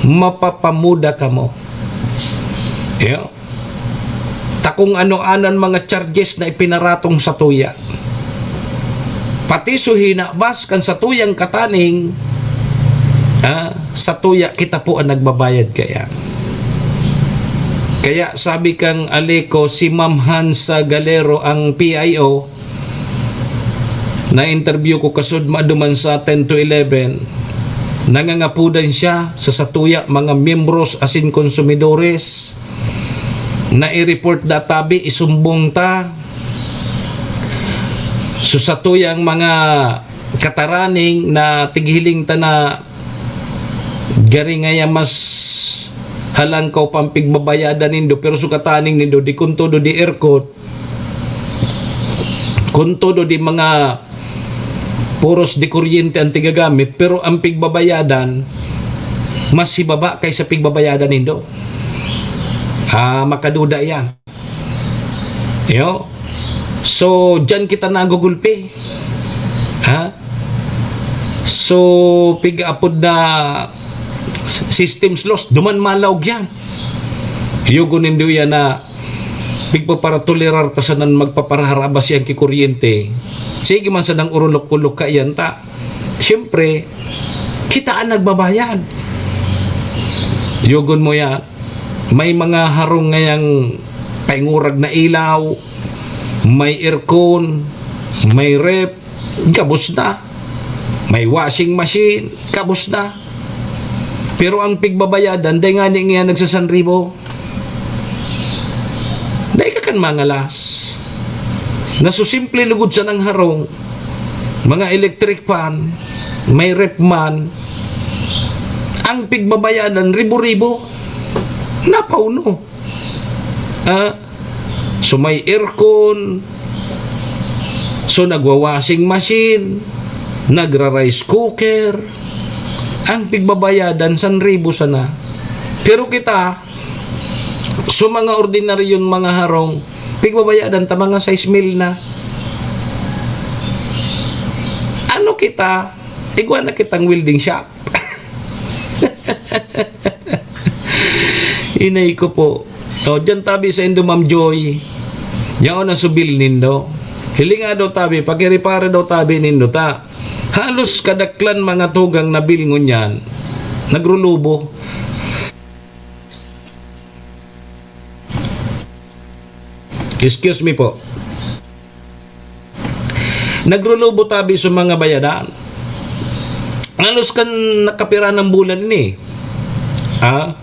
mapapamuda kamo. Yo. Ta kung ano-anan mga charges na ipinaratong satuya. Pati so hinabas kan satuyang kataning, ah, satuya kita po ang nagbabayad kaya. Kaya sabi kang Aleco, si Ma'am Hansa Galero ang P I O, na-interview ko kasud maduman sa ten to eleven, nangangapodan siya sa satuya mga miyembros asin konsumidores na i-report da tabi, isumbong ta. So, satuyang mga kataraning na tighiling ta na gari ngaya mas halangkaw pang pigbabayadan nindo, pero so kataning nindo, di kun todo di aircon, kun todo di mga puros di kuryente ang tigagamit, pero ang pigbabayadan mas hibaba kaysa pigbabayadan nindo. Ah, makaduda yan. Yo. So, diyan kita nagugulpi. Ha? So, pig-apod na Systems lost, duman malaog yan. Yugo nindo yan na pigpaparatolerar ta sanan magpaparaharabas yan ki kuryente. Sige man sanang urulok-ulok ka yan ta. Siyempre, kita ang nagbabayad. Yugon mo yan. May mga harong ngayang paingurag na ilaw, may aircon, may ref, gabos na. May washing machine, gabos na. Pero ang pigbabayadan, dai ngani ngayan nagsasanribo. Dai ka kan mangalas. Nasusimple lugod sanang harong, mga electric fan, may ref man, ang pigbabayadan, ribo-ribo. Napauno. Ah, so may aircon, so nagwa-washing machine, nagra-rice cooker, ang pigbabayadan, san ribo sana. Pero kita, so mga ordinaryong mga harong, pigbabayadan ta mga sais mil na. Ano kita? Igwa na kitang welding shop. Inay ko po. O, diyan tabi sa indo, Ma'am Joy. Yaon na subil nindo. Hilinga daw tabi, pakiripara daw tabi nindo ta. Halos kadaklan mga tugang na bill ngunyan, nagrulubo. Excuse me po. Nagrulubo tabi sa mga bayadan. Halos kan nakapira ng bulan ini. Ah?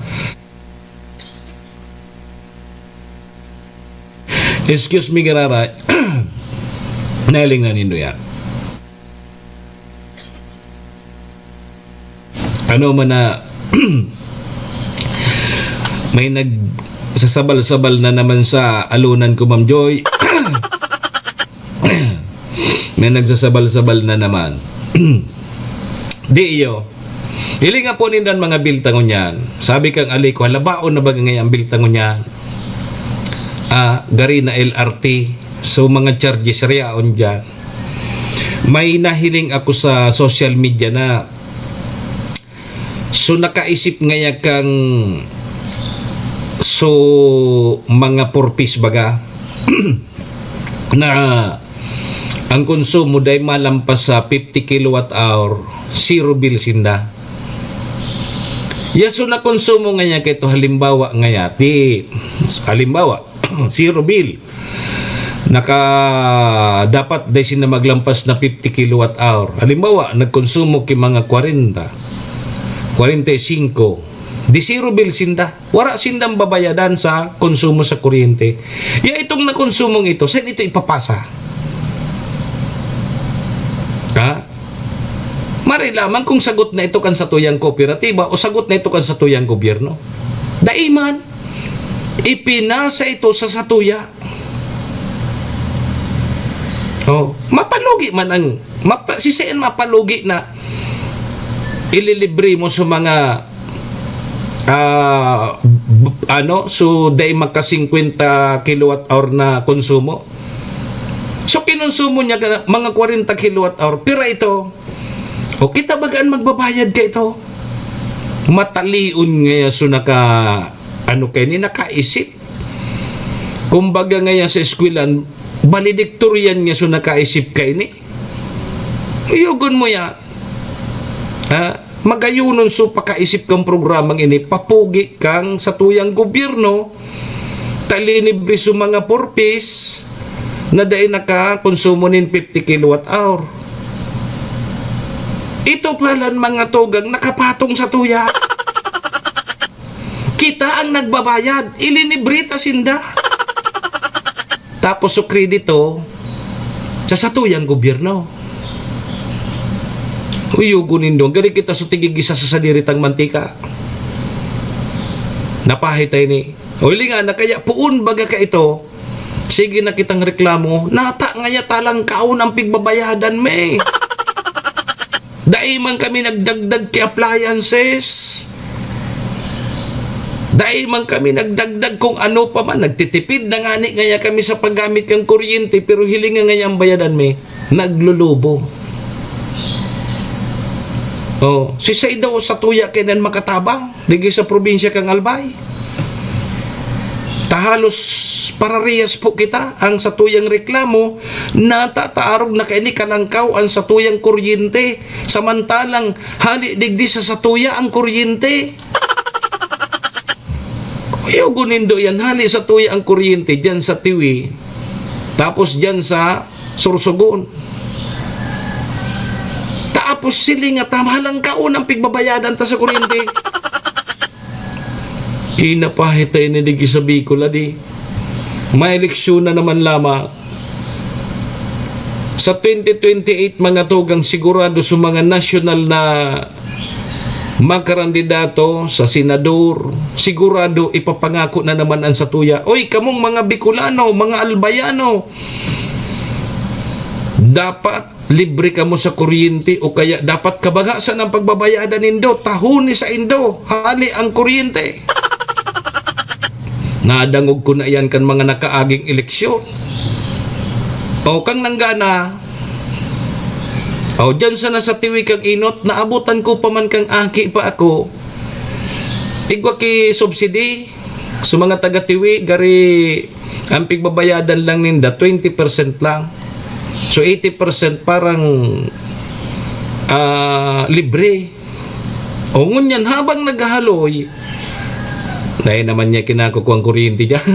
Excuse me, gararay. Nahilingan nindo yan. Ano man na, may nagsasabal-sabal na naman sa alunan ko, Ma'am Joy. May nagsasabal-sabal na naman. Di iyo. Hilinga po nindan mga bilta ngunyan. Sabi kang ali ko, halabaon na ba ngayon ang bilta ngunyan? Ah, gari na L R T. So, mga charges riyaon dyan. May nahiling ako sa social media na, so, nakaisip ngaya kang, so, mga purpose baga na ang konsumo dai malampas sa fifty kilowatt hour, zero bill sinda. Yaso na konsumo ngaya kay to, halimbawa ngaya, ti, halimbawa, zero bill. Naka, dapat dai sinda maglampas na fifty kilowatt hour. Halimbawa, nagkonsumo ki mga kwarenta, kwarenta y singko, di zero bill sinda. Wara sindang babayadan sa konsumo sa kuryente. Ya itong nakonsumong ito, saan ito ipapasa? Ha? Mari lamang kung sagot na ito kan satuyang kooperatiba o sagot na ito kan satuyang gobyerno. Dai man. Ipinasa ito sa satuya. Oh, mapalugi man ang, mapa-, si Sen mapalugi na ililibre mo sa mga, ah, b-, ano, so dai maka singkwenta kilowatt hour na konsumo. So, kinonsumo niya ka, mga kwarenta kilowatt hour. Pira ito? O, kita baga an magbabayad ka ito? Matalion ngaya so naka, ano kaini, nakaisip. Kumbaga ngaya sa eskwelahan, valedictorian nga so nakaisip kaini. Uyogon mo yan. Ha? Magayonon so pakaisip kang programang ini, papugi kang satuyang gobyerno, ta ilinibre so mga purpose na dai nakakonsumo nin fifty kilowatt hour. Ito palan mga tugang nakapatong satuya. Kita ang nagbabayad, ilinibre ta sinda. Tapos so kredito sa satuyang gobyerno. Uyogon nindo, gari kita so tigigisa sa sadiri tang mantika. Napahitay ni. O, hilinga na, kaya poon baga ka ito, sige na kitang reklamo, nata ngaya talangkaon ang pigbabayadan mi. Dai man kami nagdagdag ki appliances. Dai man kami nagdagdag kung ano pa man. Nagtitipid na ngani ngaya kami sa paggamit kan kuryente, pero hilinga ngaya ang bayadan mi, naglulubo. Oh, si Saidaw sa tuya kaiyan makatabang, digdi sa probinsya kan Albay. Ta halos pararehas po kita, ang satuyang reklamo, natataarog na kaini kalangkaw ang satuyang kuryente, samantalang hali digdi sa satuya ang kuryente. Ayaw nindo yan, hali satuya ang kuryente diyan sa Tiwi, tapos diyan sa Sorsogon. Tapos silinga ta, mahalangkaon ang pigbabayadan ta sa kuryente. Inapahitay na digdi sa Bicol, adi. May eleksyon na naman lamang. Sa twenty twenty-eight, mga tugang, sigurado sa mga nasyonal na makarandidato sa senador, sigurado ipapangako na naman ang satuya. Oy, kamong mga Bicolano, mga Albayano, dapat libre kamo sa kuryente o kaya dapat kabagasan ang pagbabayadan nindo, tahoni sa indo, hali ang kuryente. Nadangog ko na iyan kan mga nakaaging eleksyon. O kang nanggana, o diyan sana sa Tiwi kang Inot, naabutan ko pa man kang aki pa ako. Igwa ki subsidy sa mga taga Tiwi, gari ang pigbabayadan lang ninda, twenty percent lang. So, eighty percent parang, ah, libre. O, ngunyan, habang naghahaloy, dai naman niya kinakukuha ang kuryente diyan.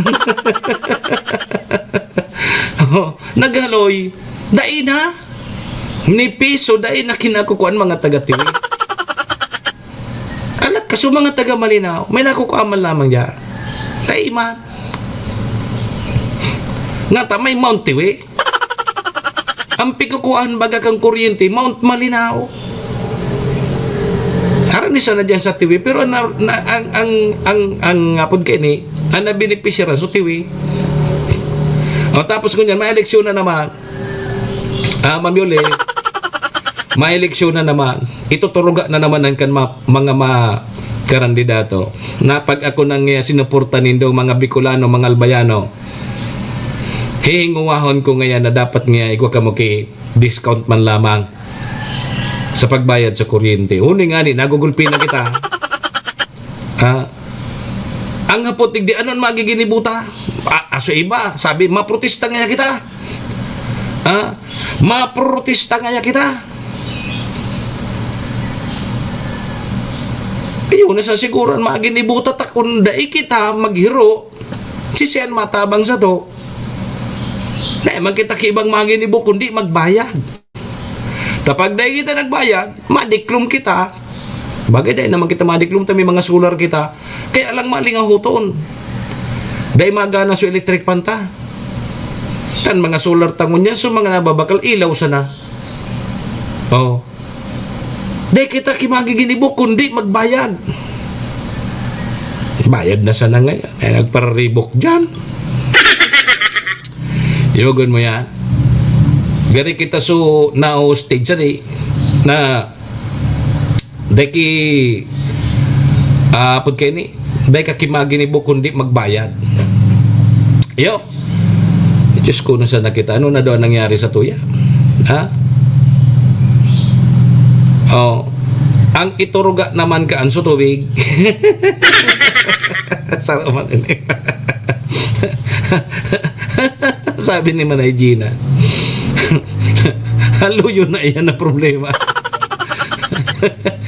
Oh, naghaloy, dai na. Ni piso, dai na kinakukuha ang mga taga Tiwi. Alak ka, so mga taga Malinao, may nakukuha man lamang diyan. Dai man. Nga ta, may Mount Tiwi. Ang pikukuhaan baga kang kuryente, Mount Malinao. Aram ni sana diyan sa Tiwi, pero ang, na, ang, ang, ang, ang apod kaini, ang nabenepisyaran sa Tiwi. O, tapos ngunyan, may eleksyon na naman. Ah, Ma'am Yoli, may eleksyon na naman. Ituturuga na naman ang kan ma-, mga ma-, karandidato. Na pag ako nang, eh, sinuporta nindo, mga Bicolano, mga Albayano, hihinguwahon ko ngayon na dapat nga igwa kamo ki discount man lamang sa pagbayad sa kuryente. Huni nga ni, nagugulpi na kita. Ha? Ang hapot digdi, ano ang magiginibo ta? A-, aso iba, sabi, maprotesta nga kita. Ha? Maprotesta nga kita. Iyo na sa siguro ang maginibo ta, ta kun dai kita maghiro, sisian matabang sato. Dai man kita ki ibang maginibo kundi magbayad. Ta pag dai kita nagbayad, madiklom kita. Bagay, dai naman kita madiklom ta may mga solar kita. Kaya lang malingahoton. Dai magana so electric fan ta. Kan mga solar ta ngunyan, so mga nababakal, ilaw sana. Oh. Dai kita ki magiginibo kundi magbayad. Bayad na sana ngayon. Ay, nagpararibok diyan. Iwagon mo yan. Gari kita so na-hostage sa di na dai ki, ah, apod kaini, dai ka ki maginibo kundi magbayad. Iyo. Diyos ko, nasa na kita? Ano na daw ang nangyari sa tuya? Ha? Oh. Ang ituruga naman ka, anso tubig. Saro man ini. Sabi ni Manay Gina, "Haluyo na iyan na problema."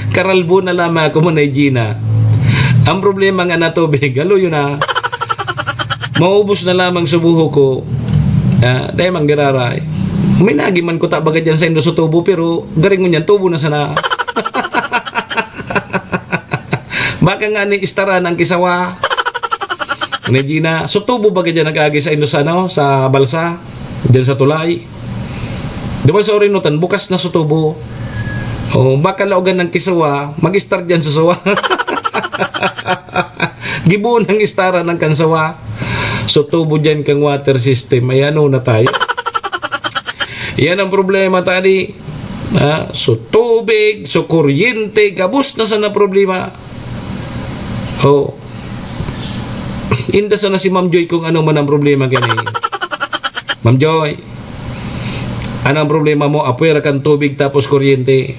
Karalbo na lamang ako, Manay Gina. Ang problema nga na tubig, haluyo na. Maubos na lamang sa buho ko. Ah, dai man giraray. Minagi man ko ta baga dyan sa indo sa tubo, pero garingon yan, tubo na sana. Baka nga ni istaran ang kisawa. Ni Gina, so tubo ba ka dyan nag-agi sa indo sa, ano, sa balsa? Dyan sa tulay? Di ba sa Orinutan, bukas na sa tubo? O, baka laogan ng kisawa, mag-istar dyan sa sawa. Gibo ng istaran ng kansawa. So tubo dyan kang water system. Ay, ano na tayo? Yan ang problema, tadi. Ha? So tubig, so kuryente, gabos na sana problema. Oh. Inda sana si Ma'am Joy kung ano man ang problema gani. Ma'am Joy, ano ang problema mo? Apwera kang tubig tapos kuryente.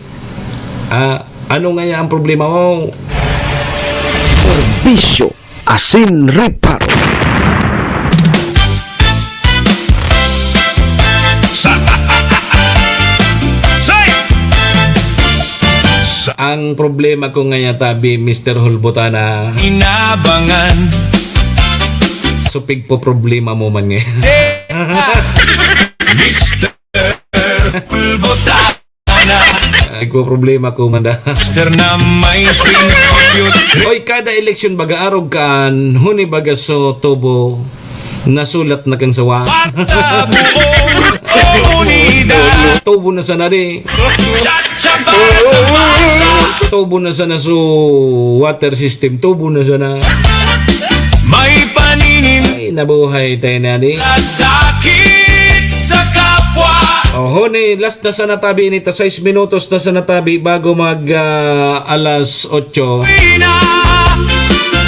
Ah, Ano ngaya ang problema mo? Serbisyo asin reparo. Sa, sa, Ang problema ko ngaya tabi, Mister Hulbutana. Inabangan. Supig po problema mo man ngayon. Mister Hulbutana. Ay, ko problema ko man da. Mister na may prinsipyo. Oy, kada eleksyon baga arog kan, huni baga so tubo, nasulat na kang sawa. Sa buong komunidad. Tubo na sana di. Chat-chat para sa masa. Tubo na sana so water system. Tubo na sana. May paninim. Ay, nabuhay tayo na di. Sakit sa kapwa. Oho, ni last na sana tabi ini ta, sais minutos na sana tabi bago mag, ah, alas otso. Pina-,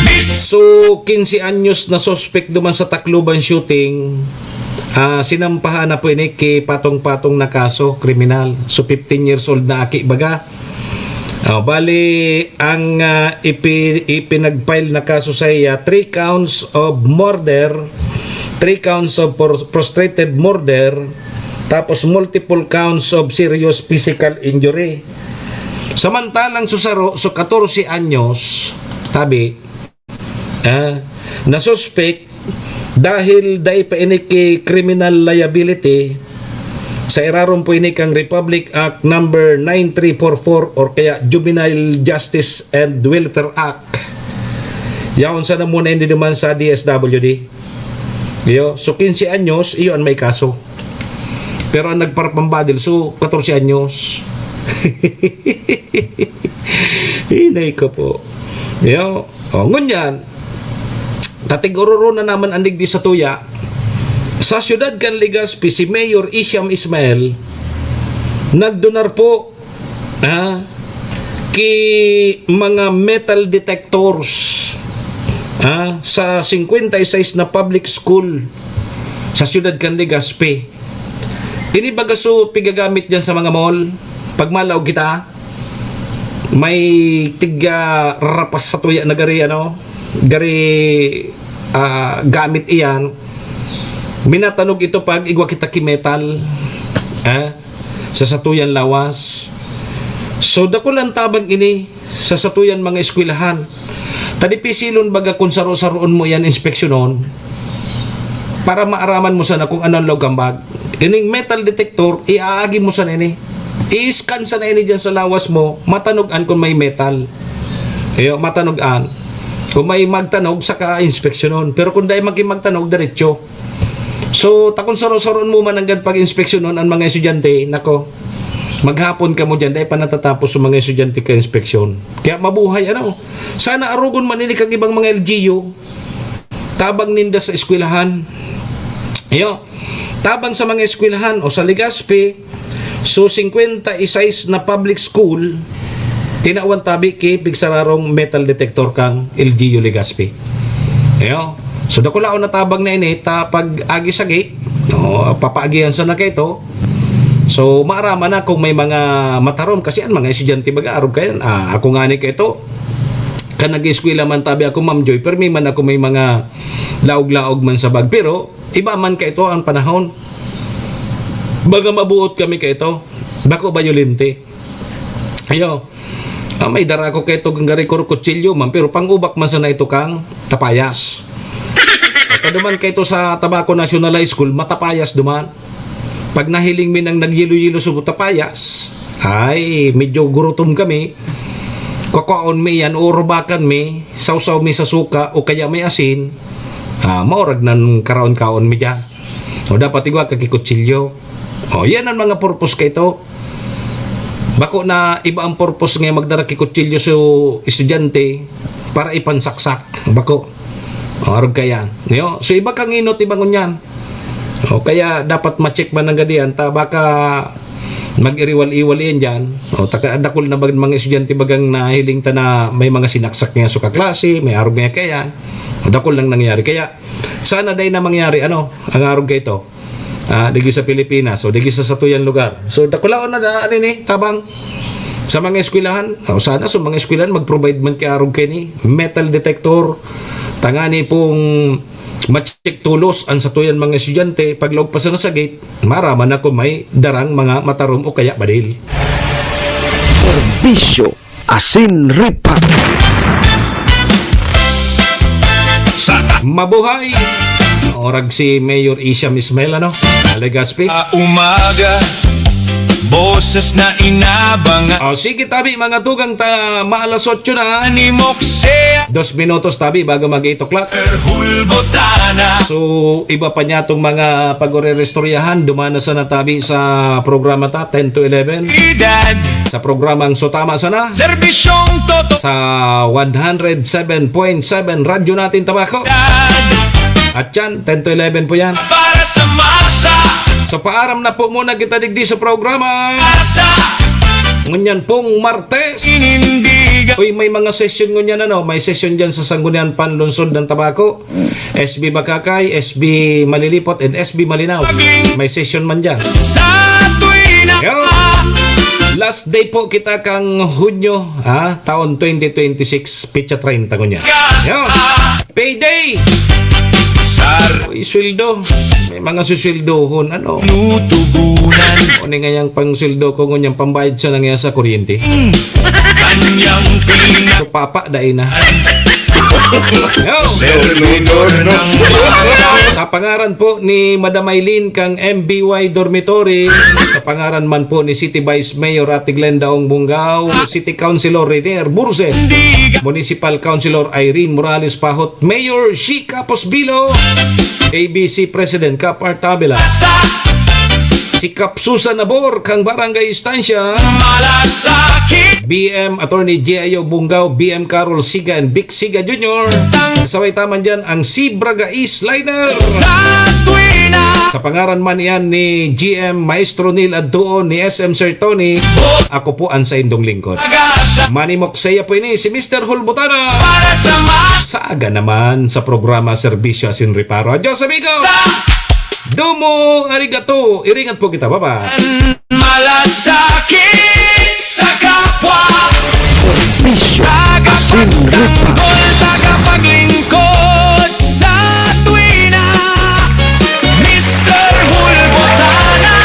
Miss. So, quince anyos na suspect duman sa Tacloban shooting. Ah, sinampahan na po ini ki patong-patong na kaso, kriminal. So, fifteen years old na aki baga. Oh, bali, ang, ah, ipi-, ipinag-file na kaso sa iya, three counts of murder, three counts of pr-, frustrated murder, tapos multiple counts of serious physical injury. Samantalang susaro, so katorse anyos, tabi, ah, na suspek dahil dai pa ini ki criminal liability, sa irarom po ini kang Republic Act number nine three four four or kaya Juvenile Justice and Welfare Act. Yaon sana muna ini duman sa D S W D. Iyo, so quince anyos, iyo an may kaso. Pero ang nagparapambadil, so katorse anyos. Hinay ko po. Iyo, o, ngunyan, tatig-ororo na naman an digdi sa tuya. Sa siyudad kan Legazpi, si Mayor Isham Ismail nagdonar po, ah, ki mga metal detectors, ah, sa singkwenta y seis na public school sa siyudad kan Legazpi. Ini baga so pigagamit diyan sa mga mall. Pag malaog kita, may tiga rapas sa tuya na gari, ano, gari, ah, gamit iyan. Minatanog ito pag igwa kita ki metal, eh, sa satuyan lawas. So, dakul ang tabang ini sa satuyan mga eskwelahan. Ta dipisilon baga kun saro-saroon mo iyan inspeksyonon para maaraman mo sana kung ano ang laog kan bag. Ining metal detector, iaagi mo sana ini. I-scan sana ini diyan sa lawas mo, matanog-an kung may metal. Iyo, matanog-an. Kung may magtanog, saka inspeksyonon. Pero kung dai magin magtanog, diretso. So, ta kun saro-saroon mo man nanggad pag-inspeksyonon an mga estudyante, nako, maghapon kamo diyan, dai pa natatapos sa mga estudyante ka inspeksyon. Kaya mabuhay, ano? Sana arogon man ini kang ibang mga L G U, tabang ninda sa eskwelahan. Iyo, tabang sa mga eskwelahan o sa Legazpi, so, singkwenta y seis na public school, tinawan tabi ki pigsararong metal detector kang L G U Legazpi. Iyo. So, dakulaon na tabang na ini, ta pag agi sa gate, no, papaagihan sa na kaito. So, maaraman na kung may mga matarom, kasi ang mga estudyante mag-aarog kayan. Ah, ako nga ni kaito, kan nag-eskwela man tabi ako, Ma'am Joy, permi man ako may mga laog-laog man sa bag. Pero, iba man kaito ang panahon. Baga mabuot kami kaito. Bako bayolente. Ayo. Ah, may dara ko kaito gari ko kutsilyo man, pero pang-ubak man sana ito kang tapayas. At duman kaito sa Tabaco National High School, matapayas duman. Pag nahiling mi nang nagyelo-yelo sa tapayas, ay, medyo gurutom kami. Kakaon mi yan, urubakan mi, sawsaw mi sa suka o kaya may asin. Ah, maurag nan karaon-kaon mi diyan. O dapat igwa ka ki kutsilyo. O, yan ang mga purpose kaito. Bako na iba ang purpose nga magdara ki kutsilyo sa estudyante para ipansaksak. Bako. O, arog kaya. Yo? So, iba kang inot, iba ngunyan. O, kaya dapat ma-check man nanggad iyan. Ta baka mag-iriwal-iwal iyan diyan. O, taka, dakul na bag-, mga estudyante bagang nahiling ta na may mga sinaksak niya sa kaklase, may arog niya kaya. O, dakul nang nangyari. Kaya, sana dai na mangyari, ano, ang arog kaito. Ah, digi sa Pilipinas, o digi sa satuyang lugar. So, dakulaon na, na, ano ni, tabang. Sa mga eskwelahan, o sana sa mga eskwelahan, mag-provide man ki arog kaini, metal detector, tangani pong ma-check tolos an satuyan mga estudyante, paglaog pa sana sa gate, maraman na kung may darang mga matarom o kaya badil. Serbisyo asin ripa. Sa Mabuhay! Orag si Mayor Isham Ismail, ano? Legazpi. Sa umaga, boses na inabangan. O, sige, tabi, mga tugang ta, maalas otso na. Ni Mokse. Dos minutos, tabi, bago mag eight o'clock. Hulbotana. So, iba pa niya tong mga pag-orerestoryahan. Dumana sana, tabi, sa programa ta, ten to eleven. Edad. Sa programang So Tama Sana. Serbisyong toto. Sa one hundred seven point seven Radyo Natin Tabaco. At yan, ten to eleven po yan. Para sa masa. So, paaram na po muna kita digdi sa programa. Masa. Ngunyan pong Martes. Inindigan. Uy, may mga session ngunyan, ano? May session dyan sa Sangguniang Panlungsod ng Tabaco. S B Bakakay, S B Malilipot, and S B Malinaw. May session man dyan. Sa tuwina. Yo. Last day po kita kang Hunyo, ha? Taon twenty twenty-six, petsa treinta ngunyan. Yo. Payday! Sar- Uy, sweldo. May mga susweldohon, ano? Nutubunan. Ano nga yang pangsweldo ko, ngunyan pambayad sa nangya sa kuryente? Kanyang pina- So, papa, dai na. Yo! Servidor ng Sa pangaran po ni Madam Eileen kang M B Y Dormitory, sa pangaran man po ni City Vice Mayor Ate Glenda Ong Bungao, City Councilor Renier Burse, Municipal Councilor Irene Morales Pahot, Mayor Shi Capos Bilo, A B C President Cap Artabela, si Kap Susan Nabor kang Barangay Estancia, Malasakit. B M Attorney J I O Bungao, B M Carol Siga and Vic Siga Junior. Kasabay taman dyan ang Sibraga East Liner. Sa tuwina. Sa pangaran man iyan ni G M Maestro Neil Adtuon, ni S M Sir Tony, ako po ang saindong lingkod. Manimok saya po ini, si Mister Hulbutana. Para sa ma- Sa aga naman sa programa Serbisyo Asin Reparo. Adios, amigo! Sa Domo arigato. Iringat po kita. Bye-bye. Malasakit sa kapwa. Serbisyo asin rupa. Tagapagtanggol, tagapaglingkod sa tuwina. Mister Hulbotana,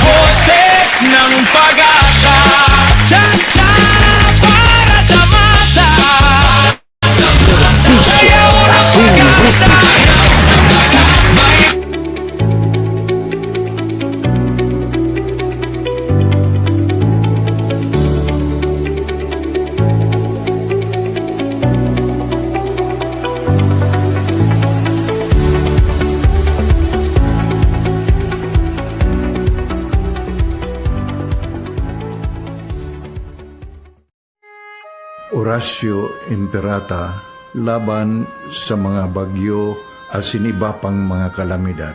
boses ng pag-asa. Cha-cha para sa masa. Oratio Imperata laban sa mga bagyo asin iba pang mga kalamidad.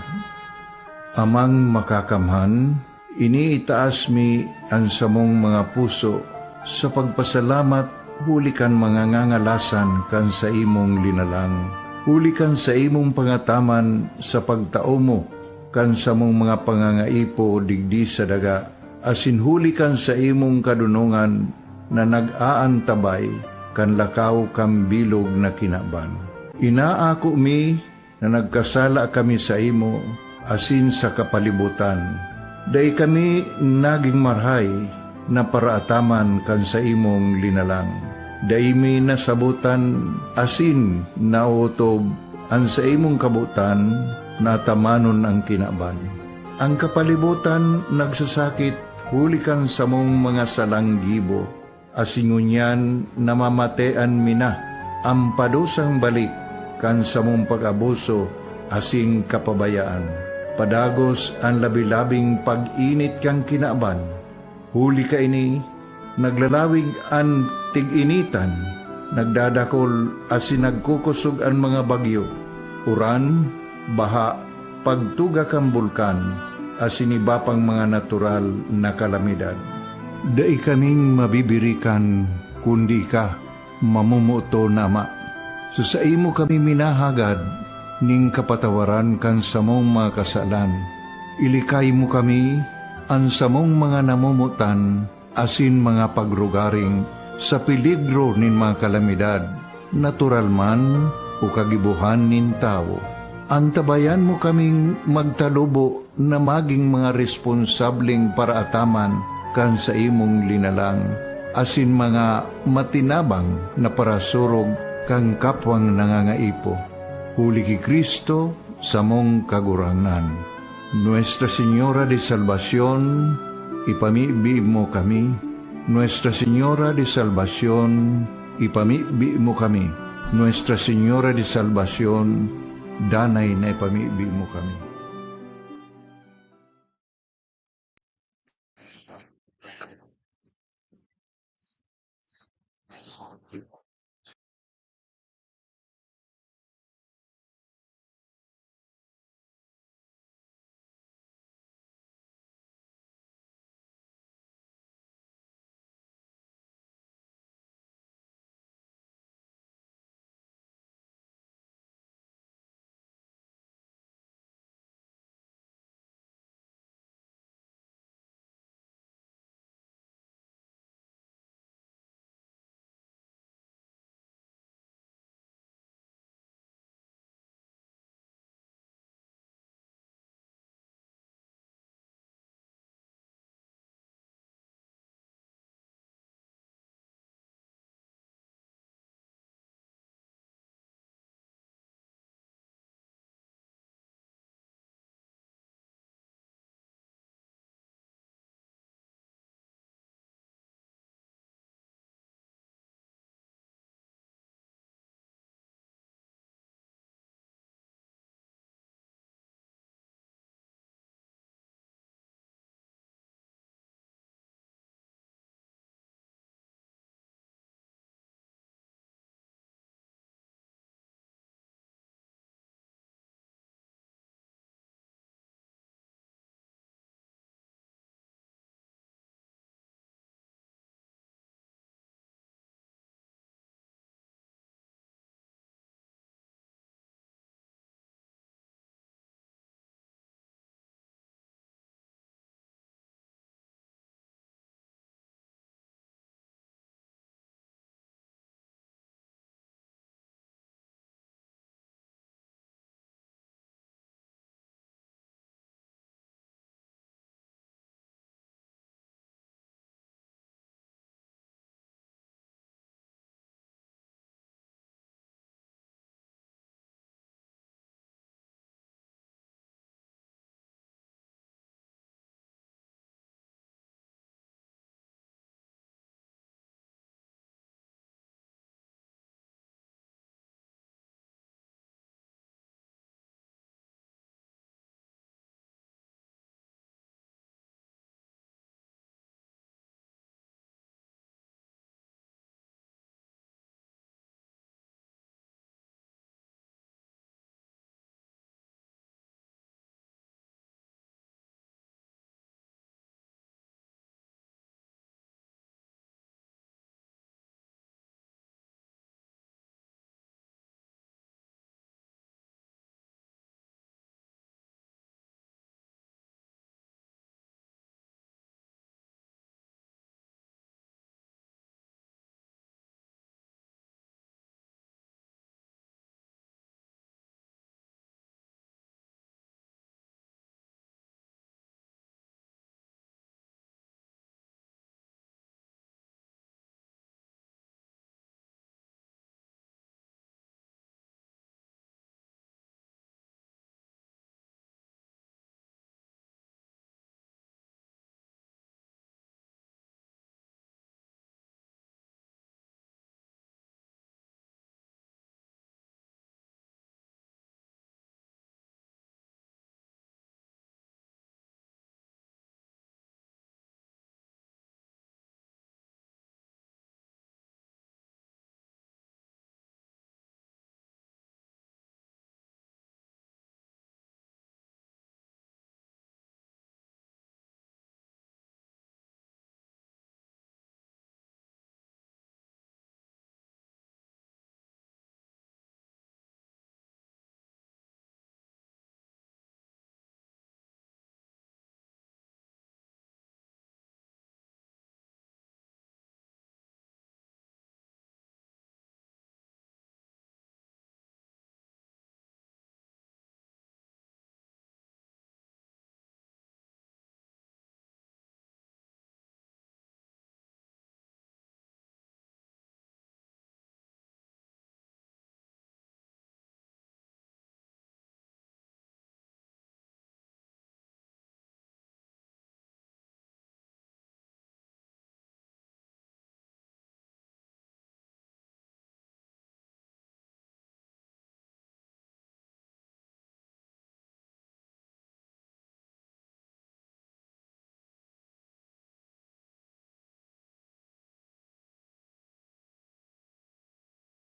Amang Makakamhan, iniitaas mi an samong mga puso sa pagpasalamat huli kan mga ngangalasan kan saimong linalang, huli kan saimong pangataman sa pagtao mo kan samong mga pangangaipo digdi sa daga, asin huli kan saimong kadonongan na nag-aantabay kan lakaw kan bilog na kinaban. Inaako mi na nagkasala kami saimo asin sa kapalibotan. Dai kami nagin marahay na paraataman kan saimong linalang. Dai mi nasabotan asin naotob an saimong kabotan na atamanon an kinaban. An kapalibotan nagsasakit huli kan samong mga salang gibo, asin ngunyan namamatean mi na an padusang balik kan samong pag-abuso asin kapabayaan. Padagos an labi-labing pag-init kan kinaban. Huli kaini, naglalawig an tig-initan, nagdadakol asin nagkukosog an mga bagyo, uran, baha, pagtuga kan bulkan, asin iba pang mga natural na kalamidad. Dai kaming mabibirikan, kundi ika, mamomoton na Ama. Sa saimo kami minahagad nin kapatawaran kan samong mga kasalan. Ilikay mo kami, an samong mga namomotan, asin mga pagrugaring sa peligro nin mga kalamidad, natural man o kagibohan nin tawo. Antabayan mo kaming magtalubo na magin mga responsableng paraataman kan saimong linalang, asin mga matinabang na parasurog kan kapwang nangangaipo. Huli ki Cristo, samong Kagurangnan. Nuestra Señora de Salvacion, ipamibi mo kami. Nuestra Señora de Salvacion, ipamibi mo kami. Nuestra Señora de Salvacion, danay na ipamibi mo kami.